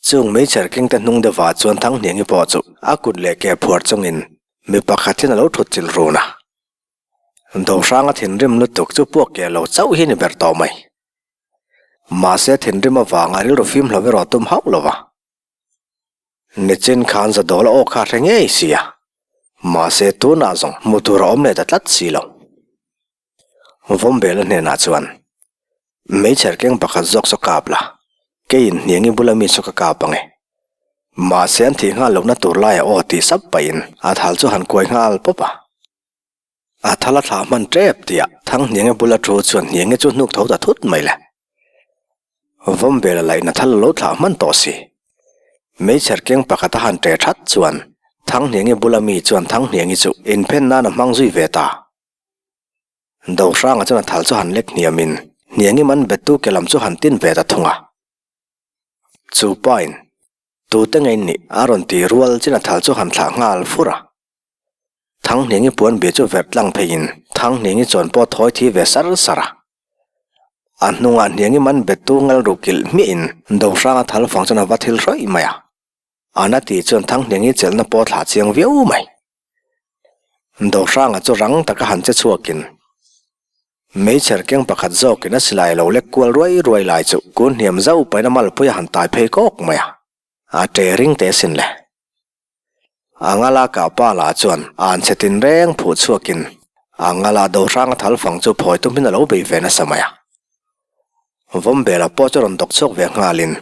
chung meichher kengte hnung deuhah chuan Thanghniangi pawh chu a kut leh ke phuar chungin mi pakhat hian a lo thut chilh run a. Dohranga thinrim lutuk chu puak keh lo chauh hi ni ber tawh mai. Mahse thinrim avanga rilru fim hlo erawh tum hauh lo va. Nichin khan Zadawla aw kha hre ngei si a, mahse tunah zawng hmu tur a awm leh ta tlat si lo. Vawmbela hnenah chuan, Meichher keng pakhat zawk saw kap la, keiin hniangi bula mi saw ka kap ang e. Mahse an thih nghal lohna tur laiah aw tih sap pahin a thal chu han kuai nghal pawp a. A thal a thlah hman tep tihah Thanghniangi bula thu chuan Hniangi chu hnuk tho ta thut mai le. Vawmbela laihna thal a lo thlah hman tawh si. Meichher keng pakhat a han ṭe that chuan Thanghniangi bula mi chuan Thanghniangi chu inphen nan a hmang zui ve ta. Dohranga chuan a thal chu han lek hniamin Hniangi man bettu ke lam chu han tin ve ta thung a. Chu pain, Tute ngei nih a rawn ti rual chin a thal chu han thlah nghal fur a. Thanghniangi puan bia chu verh tlang pheiin Thanghniangi chuan pawh thawi thi ve sar sar a. A hnungah Hniangi man bettu ngal ruh kilh hmiahin Dohranga thal fang chuan a va thil hrawih mai a. A na ti chuan Thanghniangi chelhna pawh thlah chiang viau mai. Dohranga chu rang taka han che chhuakin Meichher keng pakhat zawkin a silai lo lek kual ruai ruai lai chu kun hniam zauh pahin a malpui a han tai phei kawk mai a. A ṭe ring teh asin le. A ngala kah pa lah chuan an chhe tinreng phuh chhuakin a ngala do hranga thal fang chu phawi tum in a lo bei ve nasa mai a. Vawmbela pawh chu rawn dawk chhuak ve nghalin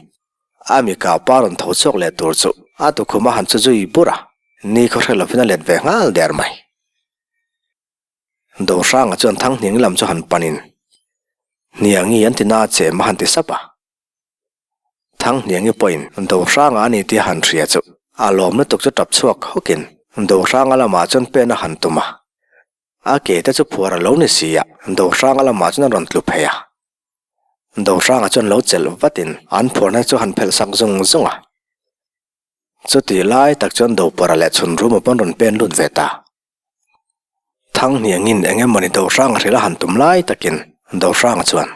a mi kah pa rawn tho chhuak leh tur chu a tukhum a han chu zui bur a, ni khaw hre lovin a let ve nghal der mai. Do hranga chuan Thanghniang lam chu han panin Hniangi an ti na che ma han ti sap a. Thanghniangi pawhin Dohranga a ni tih a han hria chu a lawm lutuk chu tap chhuak hawkin Dohranga lamah chuan pen a han tum a. A ke te chu phuar a lo ni si a, Dohranga lamah chuan a rawn tlu phei a. Dohranga chuan lo chelh vatin an phuarna chu han phelh sak zung zung a. Chutih lai tak chuan Dopara leh Chhunruma pawn rawn pen lut ve ta. Thanghniangin eng emawni Dohranga hrilh a han tum lai takin Dohranga chuan,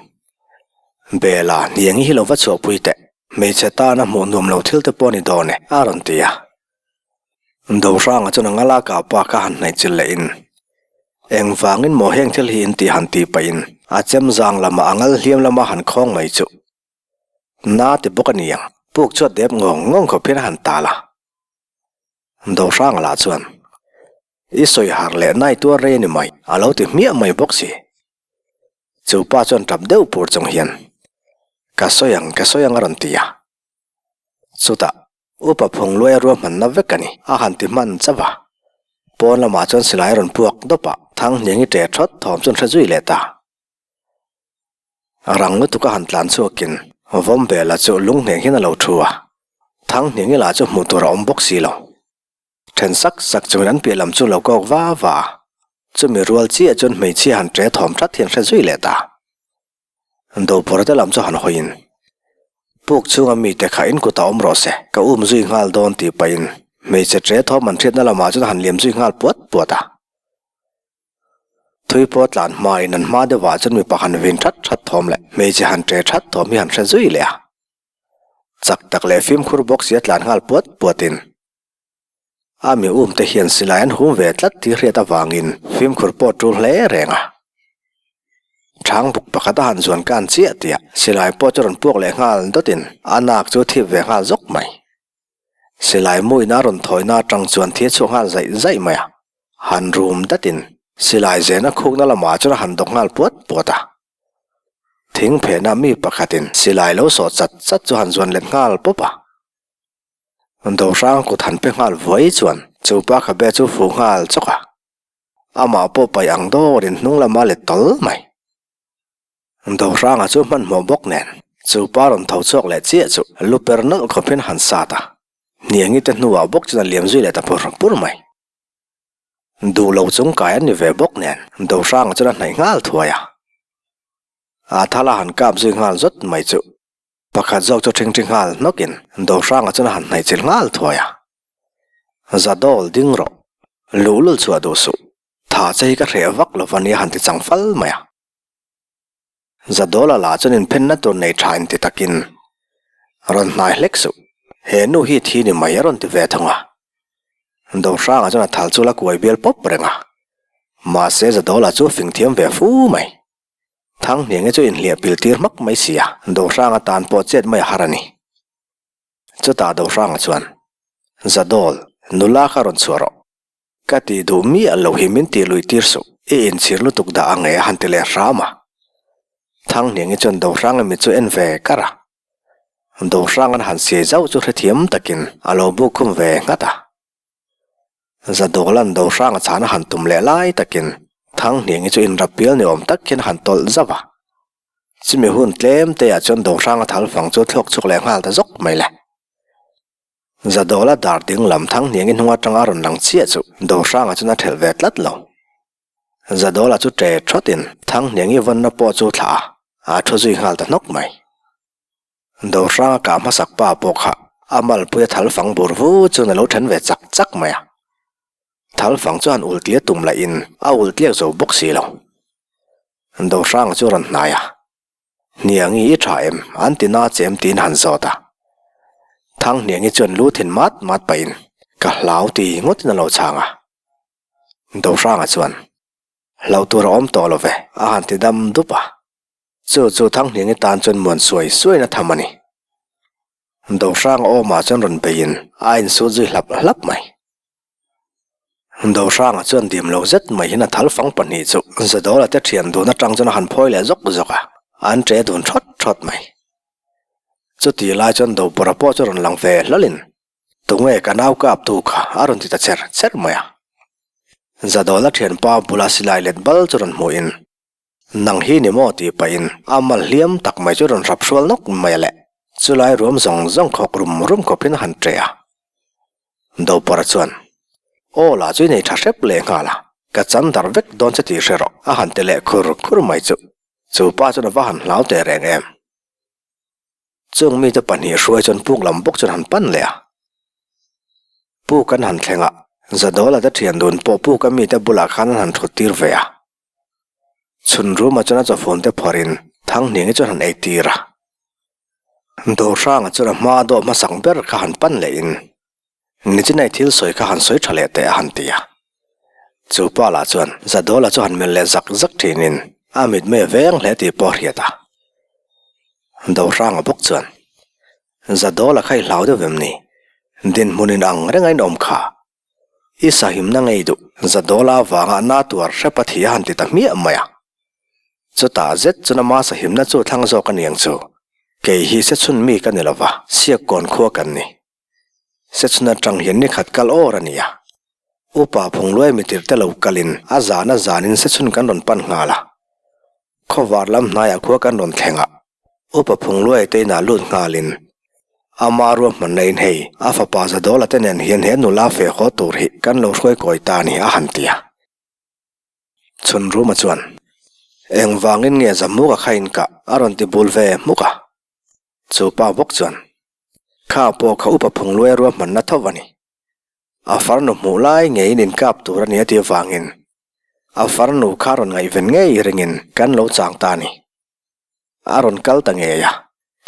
Bela, hniangi hi lo va chhuahpui teh, hmeichhe tana hmuh nuam lo thil te pawh a ni dawn e, a rawn ti a. Dohranga chuan a ngala kah pa kha han hnaih chilh lehin, Engvangin maw heng thil hi in tih han tih pahin a chem zang lamah a ngal hliam lama han khawng mai chuh. Na ti bawk a ni ang, puk chu a dep ngawng ngawng khawp hian a han tal a. Dohranga lah chuan, I sawi har leh nai tuar rei a ni mai, a lo ti hmiah mai bawk si. Chu pa chuan tap deuh pur chung hian, Ka sawi ang, ka sawi ang a rawn ti a. Chutah, Upa Phungluaia ruahmanna vek a ni, a han ti hman chauh a. Pawn lamah chuan silai a rawn puak dawp a, Thanghniangi ṭe ṭhawt thawm chuan hre zui leh ta. Rang lutuk a han tlan chhuakin Vawmbela chu lung hneng hian a lo thu a, Thanghniangi lah chu hmuh tur a awm bawk si lo. Then sak sak chungin an piah lam chu lo kawk va va a, chumi rual chiah chuan hmeichhia han ṭe thawm ṭhat hian hre zui leh ta. Dopawr te lam chu han hawiin, Puk chhunga mite kha in kutah awm rawh se, ka um zui nghal dawn tih pahin hmeichhe ṭe thawm an hriatna lamah chuan a han liam zui nghal puat puat a. Thui pawh tlan hmain an hma deuhah chuan mipa han vin that that thawm leh hmeichhe han ṭe that thawm hi han hre zui leh a. Chak tak leh fimkhur bawk si a tlan nghal puat puatin a mi um te hian silai an hum ve tlat tih hriat avangin fimkhur pawh tul hle reng a. Thang buk pakhat a han zuan kan chiah tih silai pawh chu rawn puak leh nghal dawtin a nak chu thip ve nghal zawk mai. Silai muina a rawn thawina atang chuan thi a chhuak nghal zaih zaih mai a, han rum datin silai zena khukna lamah chuan a han dawk nghal puat puat a. Thing phehna mi pakhatin silai lo sawh chat chat chu han zuan let nghal pawp a. Dohrang kut han pe nghal vuai chuan chu pa khabe chu fuh nghal chawk a. Amah pawh paih ang dawrin hnung lama let tawl mai. Dohranga chu hmanhmawh bawk nen chu pa rawn tho chhuak leh chiah chu lu per nawlh khawpin han sat a. Hniangi te hnuah bawk chuan a liam zui leh ta pur pur mai. Duh lo chung kai an ni ve bawk nen Dohranga chuan a hnaih nghal thuai a. A thal a han kap zui nghal zawt mai chu pakhat zawk chu ṭhingṭhi nghal hnawkin Dohranga chuan a han hnaih chilh nghal thuai a. Zadawl ding rawh, luhlul chhuah duh suh, tha che hi ka hreh vak lo va nia han ti chang fal mai a. Zadawla lah chuan inphenna tur nei tha inti takin rawn hnai hlek suh, he nu hi thi ni mai a rawn ti ve thung a. Dohranga chuan a thal chu la kuai bial pawp reng a, mahse Zadawla chu fing thiam ve fu mai. Thanghniange chu inhliah pil tir hmak mai si a, Dohranga tan pawh chet mai a har a ni. Chutah Dohranga chuan, Zadawl, nula kha rawn chhuah rawh. Ka tih duh miah lo hi min tih luih tir suh, i inchhir lutuk dah ang e a han ti leh hram a. Thanghniangi chuan Dohranga mit chu en ve kar a. Dohranga'n han siai zauh chu hrethiam takin a lo buk khum ve nghat a. Zadawla'n Dohranga chhan a han tum leh lai takin Thanghniangi chu inrap pial ni awm tak hian a han tawlh zauh a. Chumi hun tlem te ah chuan Dohranga thal fang chu thlawk chhuak leh nghal ta zawk mai le. Zadawla dar ding lam Thanghniangi hnung atanga a rawn lang chiah chu Dohranga chuan a thelh ve tlat lo. Zadawla chu ṭe ṭhawtin Thanghniangi vawnna pawh chu thlah a, a ṭhu zui nghal ta hnawk mai. Dohranga kah hmasak pa pawh kha a malpui a thal fang bur vu chuan a lo ṭhen ve chak chak mai a. Thal fang chu han ul tliah tum lahin a ul tliak zo bawk si lo. Dohranga chu a rawn hnai a. Hniangi i tha em? An ti na che em tiin han zawt a. Thanghniangi chuan lu thin mat mat pahin ka hlau ti ngawtin a lo chhang a. Dohranga chuan, Hlau tur a awm tawh lo ve, a han ti dam dup a. Chu chu Thanghniangi tan chuan muan suai suaiin a tham a ni. Dohranga awmah chuan rawn beiin a insut zui hlap hlap mai. Dohranga chuan dim lo zet mai hian a thal fang pahnih chu Zadawla te thian dun atang chuan a han phawi leh zawk zawk a, an che dun thawt thawt mai. Chuti lai chuan Dobawra pawh chu rawn lang ve hlawlin, Tunge ka nau kap tu kha a rawn ti ta cher cher mai a. Zadawla thianpa bula silai let bal chu rawn hmuhin, Nang hi ni maw tih pahin a mal hliam tak mai chu rawn hrap hrual nawk mai a le. Chulai ruam zawng zawng khawk rum rum khawpin a han ṭe a. Dopara chuan, Aw lah chu i nei ṭha hrep leh nghal a, ka chan darh vek dawn che tih hre rawh a han ti leh khur khur mai chu. Chu pa chuan a va han hlau teh reng em. Chung mite pahnih hruai chuan puk lam bawk chuan han pan leh a. Puk an han thleng a, Zadawla te ṭhian dun pawh puk a mite bulah khan an han ṭhut tir ve a. Chhun ruma chuan a chawfun te phawrhin Thanghniangi chuan han ei tir a. Dawrhranga chuan a hma dawh hmasak ber kha han pan lehin Nichinai thil sawi kha han sawi tha leh teh a han ti a. Chu pa lah chuan Zadawla chu han melh leh zak zak thinin a mitmei a veng hle tih pawh a hriat a. Dawrhranga bawk chuan Zadawla kha i hlau deuh em ni? Dinhmunin ang reng a inawm kha. I sahimna ngei duh Zadawla avanga na tuar hrep a thi a han ti ta hmiah mai a. Chutah zet chuan ama sahimna chu thlang zawk a ni ang chu. Kei hi sechhun mi ka ni lova, Siakkawn khua kan ni. Sechhun atang hian ni khat kal awr a ni a. Upa Phungluai mitirte lo kalin a zan a zanin sechhun kan rawn pan nghal a. Khawvar lam hnaiah khua kan rawn thleng a. Upa Phungluai te inah lut nghalin ama ruahmanna in hei a fapa Zadawla te nen hian he nula feh haw tur hi kan lo hruai kawi ta a ni a han ti a. Chhun Ruma chuan engvangin nge Zamuka kha in kah a rawn ti bul ve hmuk a. Chu pa bawk chuan kha pawh kha Upa Phungluai ruahmanna tho a ni. A farnu hmuh lai ngeiin inkap tur a ni a tih avangin a farnu kha rawn ngaihven ngei ringin kan lo chang ta a ni. A rawn kal ta ngei a,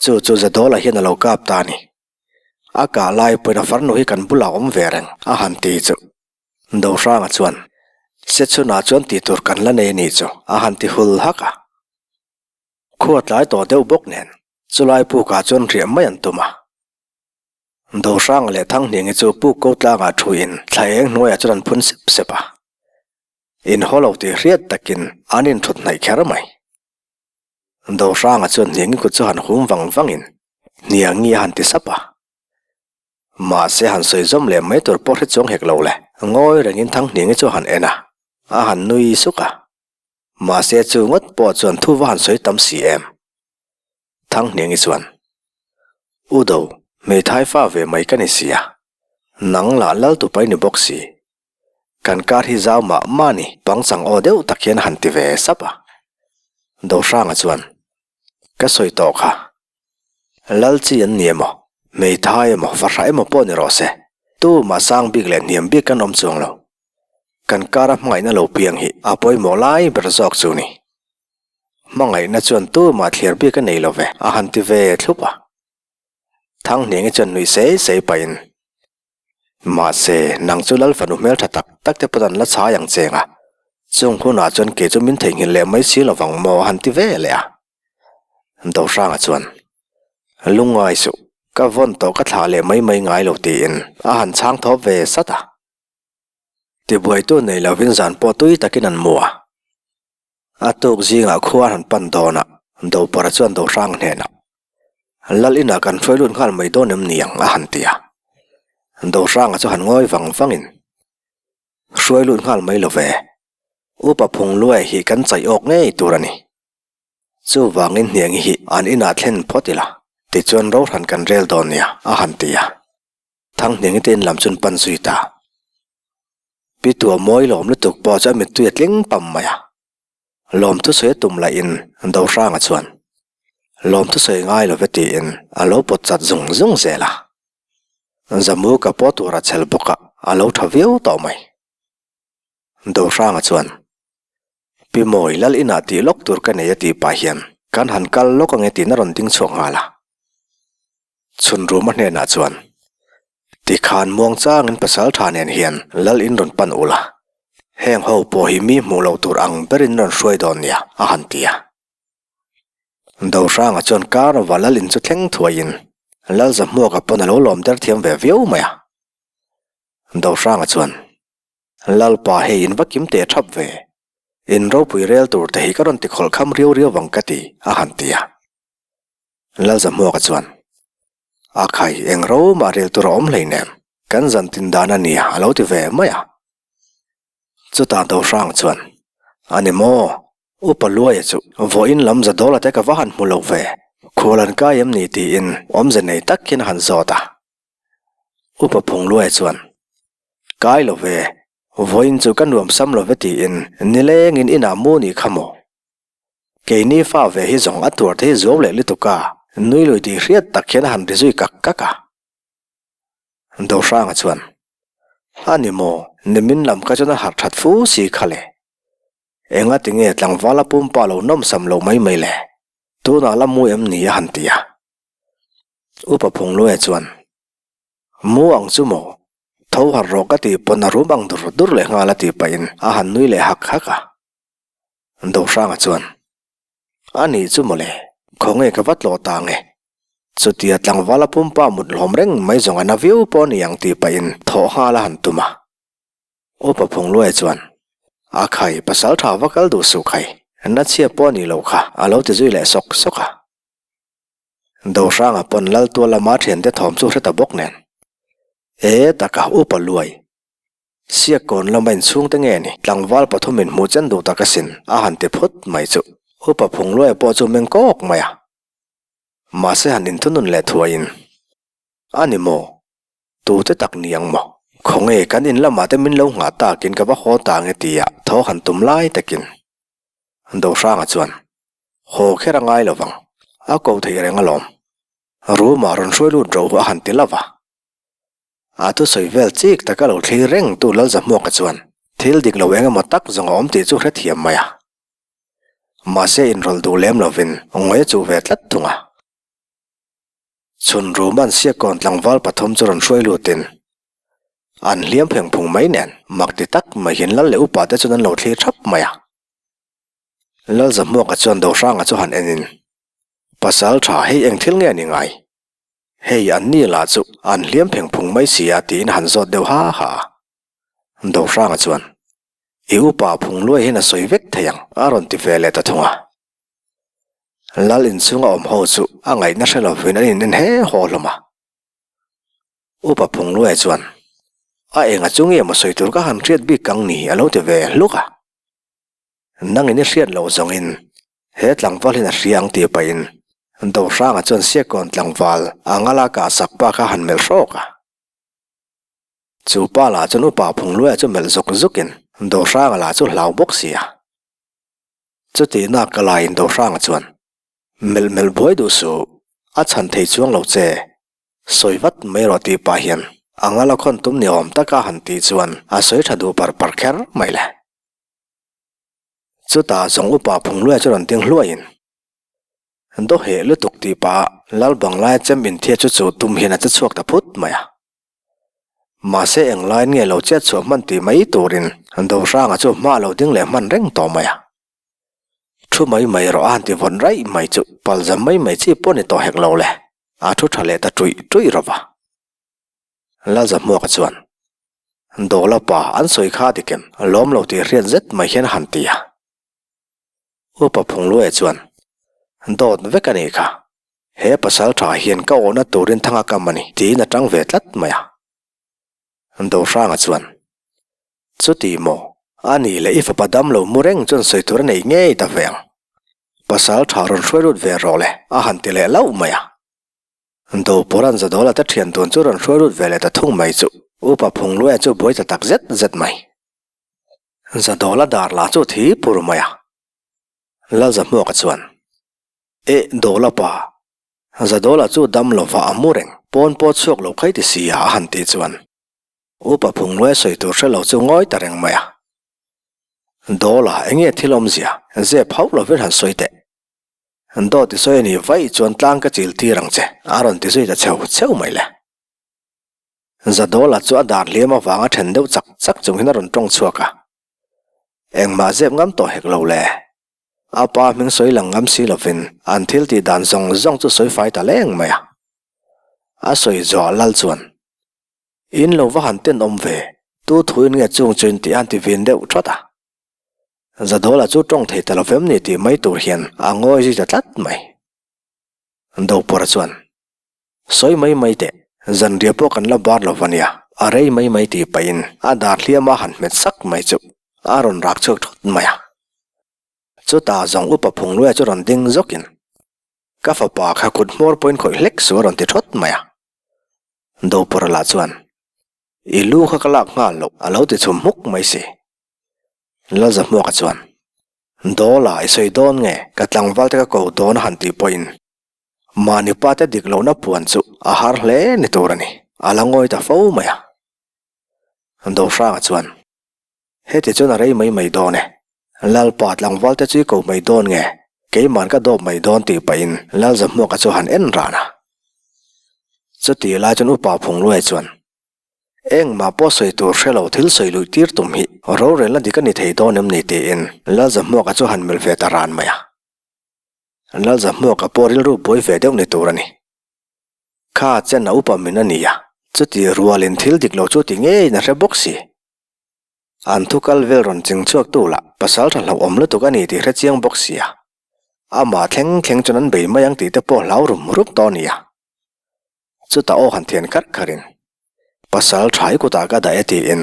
chu chu Zadawla hian a lo kap ta a ni. A kah lai pawhin a farnu hi kan bulah awm ve reng a han ti chu. Dohranga chuan, Sechhunah chuan tih tur kan la nei a nih chu a han ti hul hak a. Khua tlai tawh deuh bawk nen chulai pukah chuan riah mai an tum a. Dohranga leh Thanghniangi chu puk ko tlangah thuin thla eng hnuaiah chuan an phun sep sep a. Inhaw lo tih hriat takin an inthut hnaih kher mai. Dohranga chuan Hniangi kut chu han hum vang vangin Hniangi a han ti sap a. Mahse han sawi zawm leh mai tur pawh hre chuang hek lo le. Ngawi rengin Thanghniangi chu a han en a, a han nui suk a. Mahse chu ngawt pawh chuan thu va han sawi tam si em. Thanghniangi chuan, U do, hmeithai fa ve mai ka ni si a, nang lah lal tupa i ni bawk si. Kan kar hi zau mah mah ni, pangchang aw deuh tak hian a han ti ve sap a. Dohranga chuan, Ka sawi tawh kha. Lal chi an ni emaw, hmeithai emaw, fahrah emaw pawh ni rawh se, tumah sang bik leh hniam bik kan awm chuang lo. Kan kara hmangaihna lo piang hi a pawimawh lai ber zawk chu ni. Hmangaihna chuan tumah thliar bik a nei lo ve, a han ti ve thlup a. Thanghniangi chuan nuih sei sei pahin, Mahse, nang chu Lal fanu hmeltha tak tak te pawn an la chhai ang cheng a, chung hunah chuan kei chu min theihnghilh leh mai si lovang maw a han ti ve leh a. Dohranga chuan, Lungngai suh, ka vawn tawh ka thlah leh mai mai ngai lo tiin a han chhang thawp ve sat a. Tibuaitu nei lovin zan pawh tui takin an mu a. A tuk zingah khua an han pan dawn a, Dopara chuan Dohranga hnenah, Lal inah kan hruai lut nghal mai dawn em ni ang? a han ti a. Dohranga chu han ngawi vang vangin, Hruai lut nghal mai lo ve, Upa Phungluai hi kan chaih awk ngei tur a ni. Chuvangin hniangi hi an inah thlen phawt ila, tichuan rohran kan rel dawn nia, a han ti a. Thanghniangi te in lam chuan pan zui ta. Pi Tua mawi lawm lutuk pawh chu a mittui a tling pam mai a. Lawmthu sawi a tum lahin Dohranga chuan, Lawmthu sawi ngai lo ve tiin a lo pawt chat zung zung zel a. Zamu ka pawh tur a chhel bawk a, a lo tha viau tawh mai. Dohranga chuan, Pi Mawi, Lal inah tih lawk tur ka nei a tih pah hian kan han kal lawk ange tiin a rawn ding chhuak nghal a. Chhun Ruma hnenah chuan, Tikhan muang changin pasal tha nen hian Lal in rawn pan ula, heng ho pawh hi mi hmuh loh tur ang berin rawn hruai dawn nia, a han ti a. Dohranga chuan Karova Lal in chu thleng thuaiin Lal Zahmuaka pawn a lo lawm der thiam ve viau mai a. Dohranga chuan, Lalpa hei in va kim teh thap ve, in ropui rel tur te hi ka rawn ti khawlh kham riau riau vang ka ti, a han ti a. Lalzahmuaka chuan, A khai, eng ro mah rel tur a awm hleinem, kan zan tin dan a nia, a lo ti ve mai a. Chutah Dohrang chuan, A ni maw, Upa Luaia chu vawiin lam Zadawla te ka va han hmu lo ve, khual an kai em ni tiin awmze nei tak hian a han zawt a. Upa Phungluaia chuan, Kai lo ve, vawiin chu ka nuam sam lo ve tiin nilengin inah mu nih kha maw? Keini fa ve hi zawng a tuar te hi zuau leh lutuk a, nui lui tih hriat tak hian a han ri zui kak kak a. Dohranga chuan, A ni maw, nimin lam kha chuan a harh that fu si kha le. Enga tinge tlangvala pumpa lo nawmsam lo mai mai le, tunah la mu em ni a han ti a. Upa Phungluaia chuan, Mu ang chu maw? Tho harh rawh ka tih pawn a rum ang dur dur leh nghal a tih pahin a han nui leh hak hak a. Dohranga chuan, A nih chu mawle, khawnge ka va tlawh ta nge? Chutia tlangvala pumpa mut hlawm reng mai zawng a na viau pawh a ni ang tih pahin thawh nghal a han tum a. Upa Phungluaia chuan, A khai, pasal tha va kal duh suh khai, na chhia pawh a nih loh kha, a lo ti zui leh sawk sawk a. Dohranga pawn Laltua lama thiante thawm chu hre ta bawk nen. E taka Upa Luai. Siakkawn lama inchhungte nge ni tlangval pathumin hmuh chen duh tak asin a han ti phut mai chu Upa Phungluaia pawh chu meng kawk mai a. Mahse han inthunun leh thuaiin a ni maw? Tute tak ni ang maw? Khawnge kan in lamah te min lo nghah takin ka va haw ta nge tia thaw han tum lai takin Dohranga chuan Haw kher a ngai lo vang, a ko theih reng alawm. Room-ah rawn hruai lut ro a han ti lo va. A thusawi vel chik taka lo thlir reng tu Lalzahmuaka chuan thil dik lo eng emaw tak zawng a awm tih chu hrethiam mai a. Mahse inrawlh duh lem lovin ngawi a chuh ve tlat thung a. Chhun room-a'n Siakawn tlangval pathum chu rawn hruai lutin an hliam pheng phung mai nen mak ti tak mai hian Lal leh upa te chuan an lo thlir thap mai a. Lalzahmuaka chuan Dohranga chu han enin, Pasal tha hei eng thil nge ni ngai? Hei an ni lah chu an hliam pheng phung mai si a tiin han zawt deuh ha ha a. Dohranga chuan, I upa phung luai hian a sawi vek thei ang a rawn ti ve leh ta thung a. Lal inchhunga awm ho chu a ngaihna hre lovin an in en he haw hlawm a. Upa Phungluaia chuan, A enga chu nge maw sawi tur ka han hriat bik kang ni a lo ti ve hluk a. Nangin i hriat loh zawngin he tlangval hian a hria ang tih pahin Dohranga chuan Siakawn tlangval a ngala kah sak pa kha a han melh hrawk a. Chu pa lah chuan Upa Phungluaia chu melh zuk zukin Dohranga lah chu hlau bawk si a. Chutihna ka laiin Dohranga chuan, Melh melh buai duh suh, a chhan thei chuang lo che. Sawi vat mai rawh tih pah hian a ngala khawn tum ni awm taka han tih chuan a sawi tha duh par par kher mai le. Chutah zawng upa Phungluaia chu rawn ding hluaiin, Dawheh lutuk tih pah Lal Banglaia chem inthia chu chu tum hian a che chhuak ta phut mai a. Mahse englaiin nge lo chet chhuah hman tih mai turin Dohranga chu hma lo ding leh hman reng tawh mai a. Thu mai mai rawh a han ti vawn raih mai chu palzam mai mai chi pawh ni tawh hek lo le, a thu tha leh ta ṭuih ṭuih rawh va. Lalzahmuaka chuan, Dawla pa an sawi kha a dikem, lawm lo tih hriat zet mai hian a han ti a. Upa Phungluaia chuan, Dawt vek a nih kha, he pasal tha hian ka awhna turin thang a kam a ni, tiin a tang ve tlat mai a. Dohranga chuan, Chuti maw? A nih leh i fapa dam lo mu reng chuan sawi tur a nei ngei ta ve ang. Pasal tha rawn hruai lut ve rawh le, a han ti leh lauh mai a. Dopuran Zadawla te thian tun chu rawn hruai lut ve leh ta thung mai chu Upa Phungluaia chu buai ta tak zet zet mai. Zadawla dar lah chu thi pur mai a. Lalzahmuaka chuan, Eh, Dawla pa, Zadawla chu dam lova a mu reng, pawn pawh chhuak lo khai ti si a a han tih chuan Upa Phungluaia sawi tur hre lo chu ngawi ta reng mai a. Dawla, enge thil awmzia? Zep hauh lovin han sawi teh. Dawt i sawi a nih vaih chuan tlang ka chil tir ang che, a rawn ti zui ta cheu cheu mai le. Zadawla chu a dar hliam avanga then deuh chak chak chung hian a rawn tawng chhuak a. Engmah zep ngam tawh hek lo le. A pa hming sawi lang ngam si lovin an thil tih dan zawng zawng chu sawi fai ta leng mai a. A sawi zawh lal chuan In lo va han tenawm ve, tu thuin nge chung chu in tih a ti vin deuh thawt a. Zadawla chu tawng thei ta lo vem ni tih mai tur hian a ngawi zui ta tlat mai. Dopawra chuan, Sawi mai mai teh, zanriah pawh kan la bar lo va nia, a rei mai mai tih pahin a dar hliam a han hmet sak mai chu a rawn rak chhuak thawt mai a. Chutah zawng upa Phungluaia chu rawn ding zawkin, Ka fapa kha kut hmawr pawhin khawih hlek suh a rawn ti thawt mai a. Dopawra lah chuan, I lu kha ka lak nghal loh, a lo ti chhum hmuk mai si. Lalzahmuaka chuan, Dawla i sawi dawn nge, ka tlangval te ka ko dawn a han tih pawhin, mahni pa te dik lohna puan chu a har hle ni tur a ni, a la ngawi ta fo mai a. Dohranga chuan, Heti chuan a rei mai mai dawn e. Lalpa tlangval te chu i ko mai dawn nge? Keiman ka dawp mai dawn tih pahin Lalzahmuaka chu han en ran a. Chuti lai chuan Upa Phungluaia chuan, Engmah pawh sawi tur hre lo thil sawi luih tir tum hi rorelna dik a ni thei dawn em ni tiin Lalzahmuaka chu han melh ve ta ran mai a. Lalzahmuaka pawh rilru buai ve deuh ni tur a ni. Kha chen a upa min a ni a, chuti rualin thil dik lo chu ti ngeiin a hre bawk si. An thu kal vel rawn ching chhuak tu lah pasal tha hlauhawm lutuk a ni tih hre chiang bawk sia. Amah thleng thleng chuan an bei mai ang tih te pawh hlau rum rup tawh a nia. Chutah aw han thian kharh kharh in pasal tha i kutah ka dah e tiin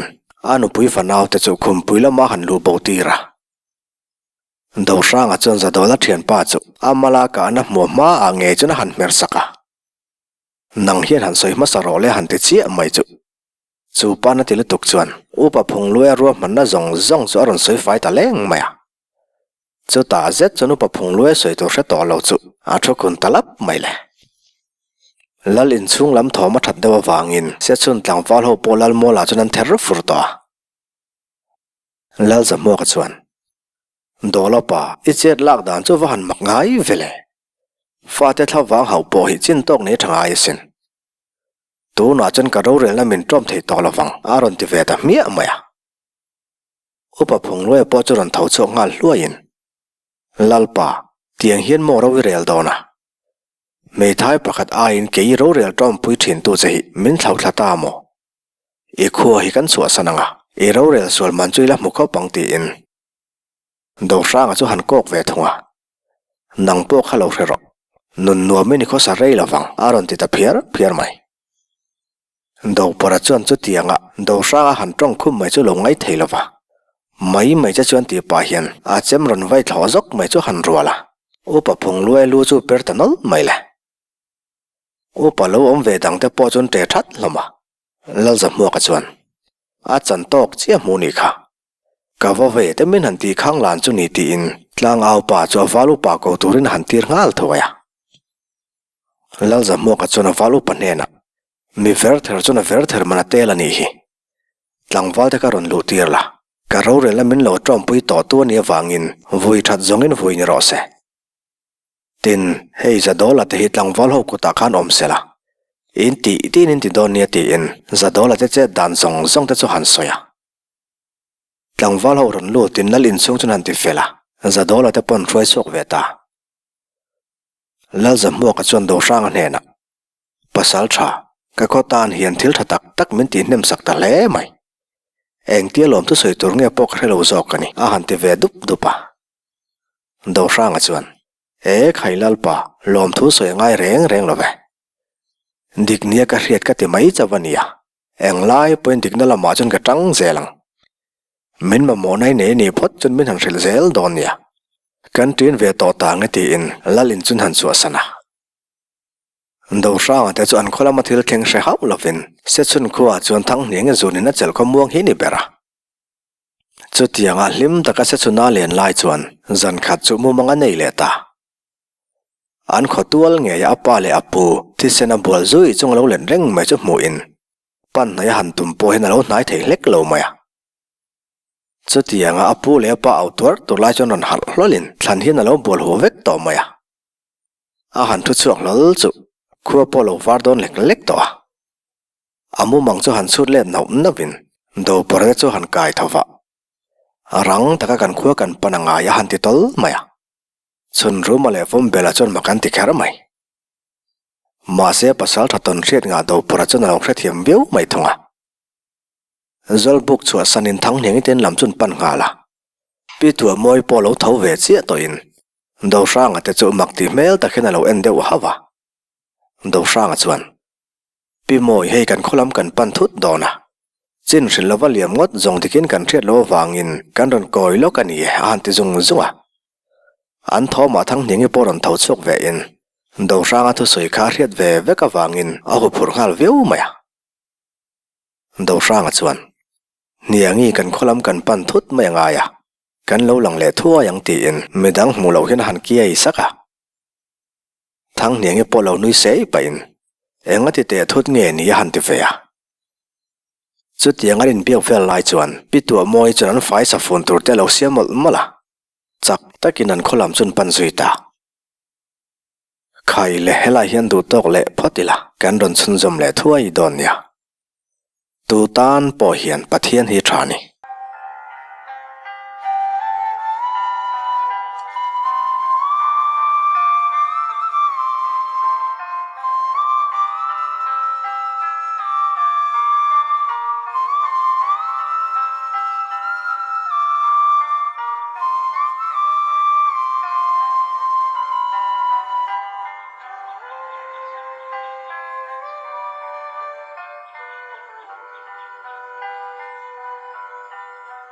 a nupui fanau te chu khumpui lama han luh bo tir a. Dohranga chuan Zadawla thianpa chu a mala kahna hmuah hmaah ngei chuan a han hmer sak a. Nang hian han sawi hmasa rawh le han ti chiah mai chu. Chu pa na ti lutuk chuan Upa Phungluaia ruahmanna zawng zawng chu a rawn sawi fai ta leng mai a. Chutah zet chuan Upa Phungluaia sawi tur hre tawh lo chu a thu khun ta lap mai le. Lal inchhung lam thawm a that deuh avangin Sechhun tlangval ho pawh Lal Mualah chuan an ther fur tawh a. Lal Zahmuaka chuan, Dawlapa, i chet lak dan chu va han mak ngai ve le. Fate thlavang hauh pawh hi chin tawk nei tha ngai asin. Tunah chuan ka rorelna min ṭawm thei tawh lovang a rawn ti ve ta hmiah mai a. Upa Phungluaia pawh chu rawn tho chhuak nghal hluaiin, Lalpa, tiang hian maw ro i rel dawn a? Hmeithai pakhat aiin kei i rorel ṭawmpui ṭhintu che hi min thlauhthla ta maw? I khua hi kan chhuahsan ang a, i rorel sual man chu i la hmu khawp ang tiin Dohranga chu han kawk ve thung a. Nang pawh kha lo hre rawh. Nun nuamin i khawsa rei lo vang, a rawn ti ta phiar phiar mai. Dopara chuan chutianga Dohranga han tawng khum mai chu lo ngai thei lo va. Mai mai che chuan tih pah hian a chem rawn vai thlawh zawk mai chu han rual a. Upa Phungluai lu chu per ta nawlh mai le. Upa lo awm ve dang te pawh chuan ṭe ṭhat hlawm a. Lalzahmuaka chuan a chan tawk chiah hmuh nih kha. Ka va ve te min han tih khang lan chu ni tiin tlangau pa chu a val upa ko turin a han tir nghal thuai a. Lalzahmuaka chuan a val upa hnenah, Mi ver ther chuan a ver ther man a tel a nih hi. Tlangval te ka rawn luh tir la, ka rorelna min lo tawmpui tawh tu a nih avangin vui that zawngin vui ni rawh se. Tin, hei Zadawla te hi tlangval ho kutah khan awm se la, in tih tiin in ti dawn nia tiin Zadawla te chet dan zawng zawng te chu han sawi a. Tlangval ho rawn lutin lal inchhung chuan han ti fel a, Zadawla te pawn hruai chhuak ve ta. Lalzahmuaka chuan Dohranga hnenah, Pasal tha, ka khaw tan hian thil tha tak tak min tihnem sak ta hle mai. Engtia lawm thusawi tur nge pawh ka hre lo zawk a ni, a han ti ve dup dup a. Dohranga chuan, E khai Lalpa, lawmthu sawi a ngai reng reng lo ve. Dik nia ka hriat ka ti mai chauh a nia, englai pawhin dikna lamah chuan ka tang zel ang. Min mamawhna i nei anih phawt chuan min han hrilh zel dawn nia. Kan ṭin ve tawh ta ang e tiin Lal in chun han chhuahsan a. Dohranga te chu an khaw lama thil thleng hre hauh lovin Sechhun khuaah chuan Thanghniang zunin a chelh khaw muang hi ni ber a. Chutianga hlim taka Sechhuna len lai chuan zan khat chu mumang a nei leh ta. An khaw tual ngeia a pa leh a pu thisen a bual zui chung a lo let reng mai chu hmuhin pan hnai a han tum pawh hian a lo hnai thei hlek lo mai a. Chutianga a pu leh a pa au tuar tur lai chuan rawn harh hlawlin thlan hian a lo bual huh vek tawh mai a. A han thu chhuak hlawl chu khua pawh lo var dawn lek lek tawh a. A mumang chu han chhut let nauh nauhin Dopawrte chu han kai tho vah. Rang taka kan khua kan pan a ngai a han ti tawl mai a. Chhun Ruma leh Vawmbela chuan mak an ti kher mai. Mahse pasal tha tawn hriat ngah Dopawrha chuan a lo hrethiam viau mai thung a. Zawlbuk chhuahsanin Thanghniangi ten lam chun pan nghal a. Pi Tuahmawi pawh lo tho ve chiah tawhin Dohranga te chu mak tih hmel tak hian a lo en deuh hauh a. Dohranga chuan, Pi Mawi hei kan khaw lam kan pan thut dawn a. Chin hrilh lova liam ngawt zawng dikin kan hriat loh avangin kan rawn kawi lawk a ni e a han ti zung zung a. An thawmah Thanghniangi pawh rawn tho chhuak ve in Dohranga thusawi kha a hriat ve vek avangin a huphurh nghal viau mai a. Dohranga chuan, Hniangi kan khaw lam kan pan thut mai a ngai a, kan lo lang leh thuai ang tiin midang hmuh loh hian a han kiai sak a. Thanghniangi pawh lo nui sei pahin, Enga ti teh thut nge ni a han ti ve a. Chutiang an inbiak vel lai chuan Pi Tuahmawi chuan an fai safun tur te a lo siam mawlh mawlh a, chak takin an khaw lam chu an pan zui ta. Khai le helai hian duh tawk leh phawt ila kan rawn chhunzawm leh thuai dawn nia. Tu tan pawh hian Pathian hi tha ni.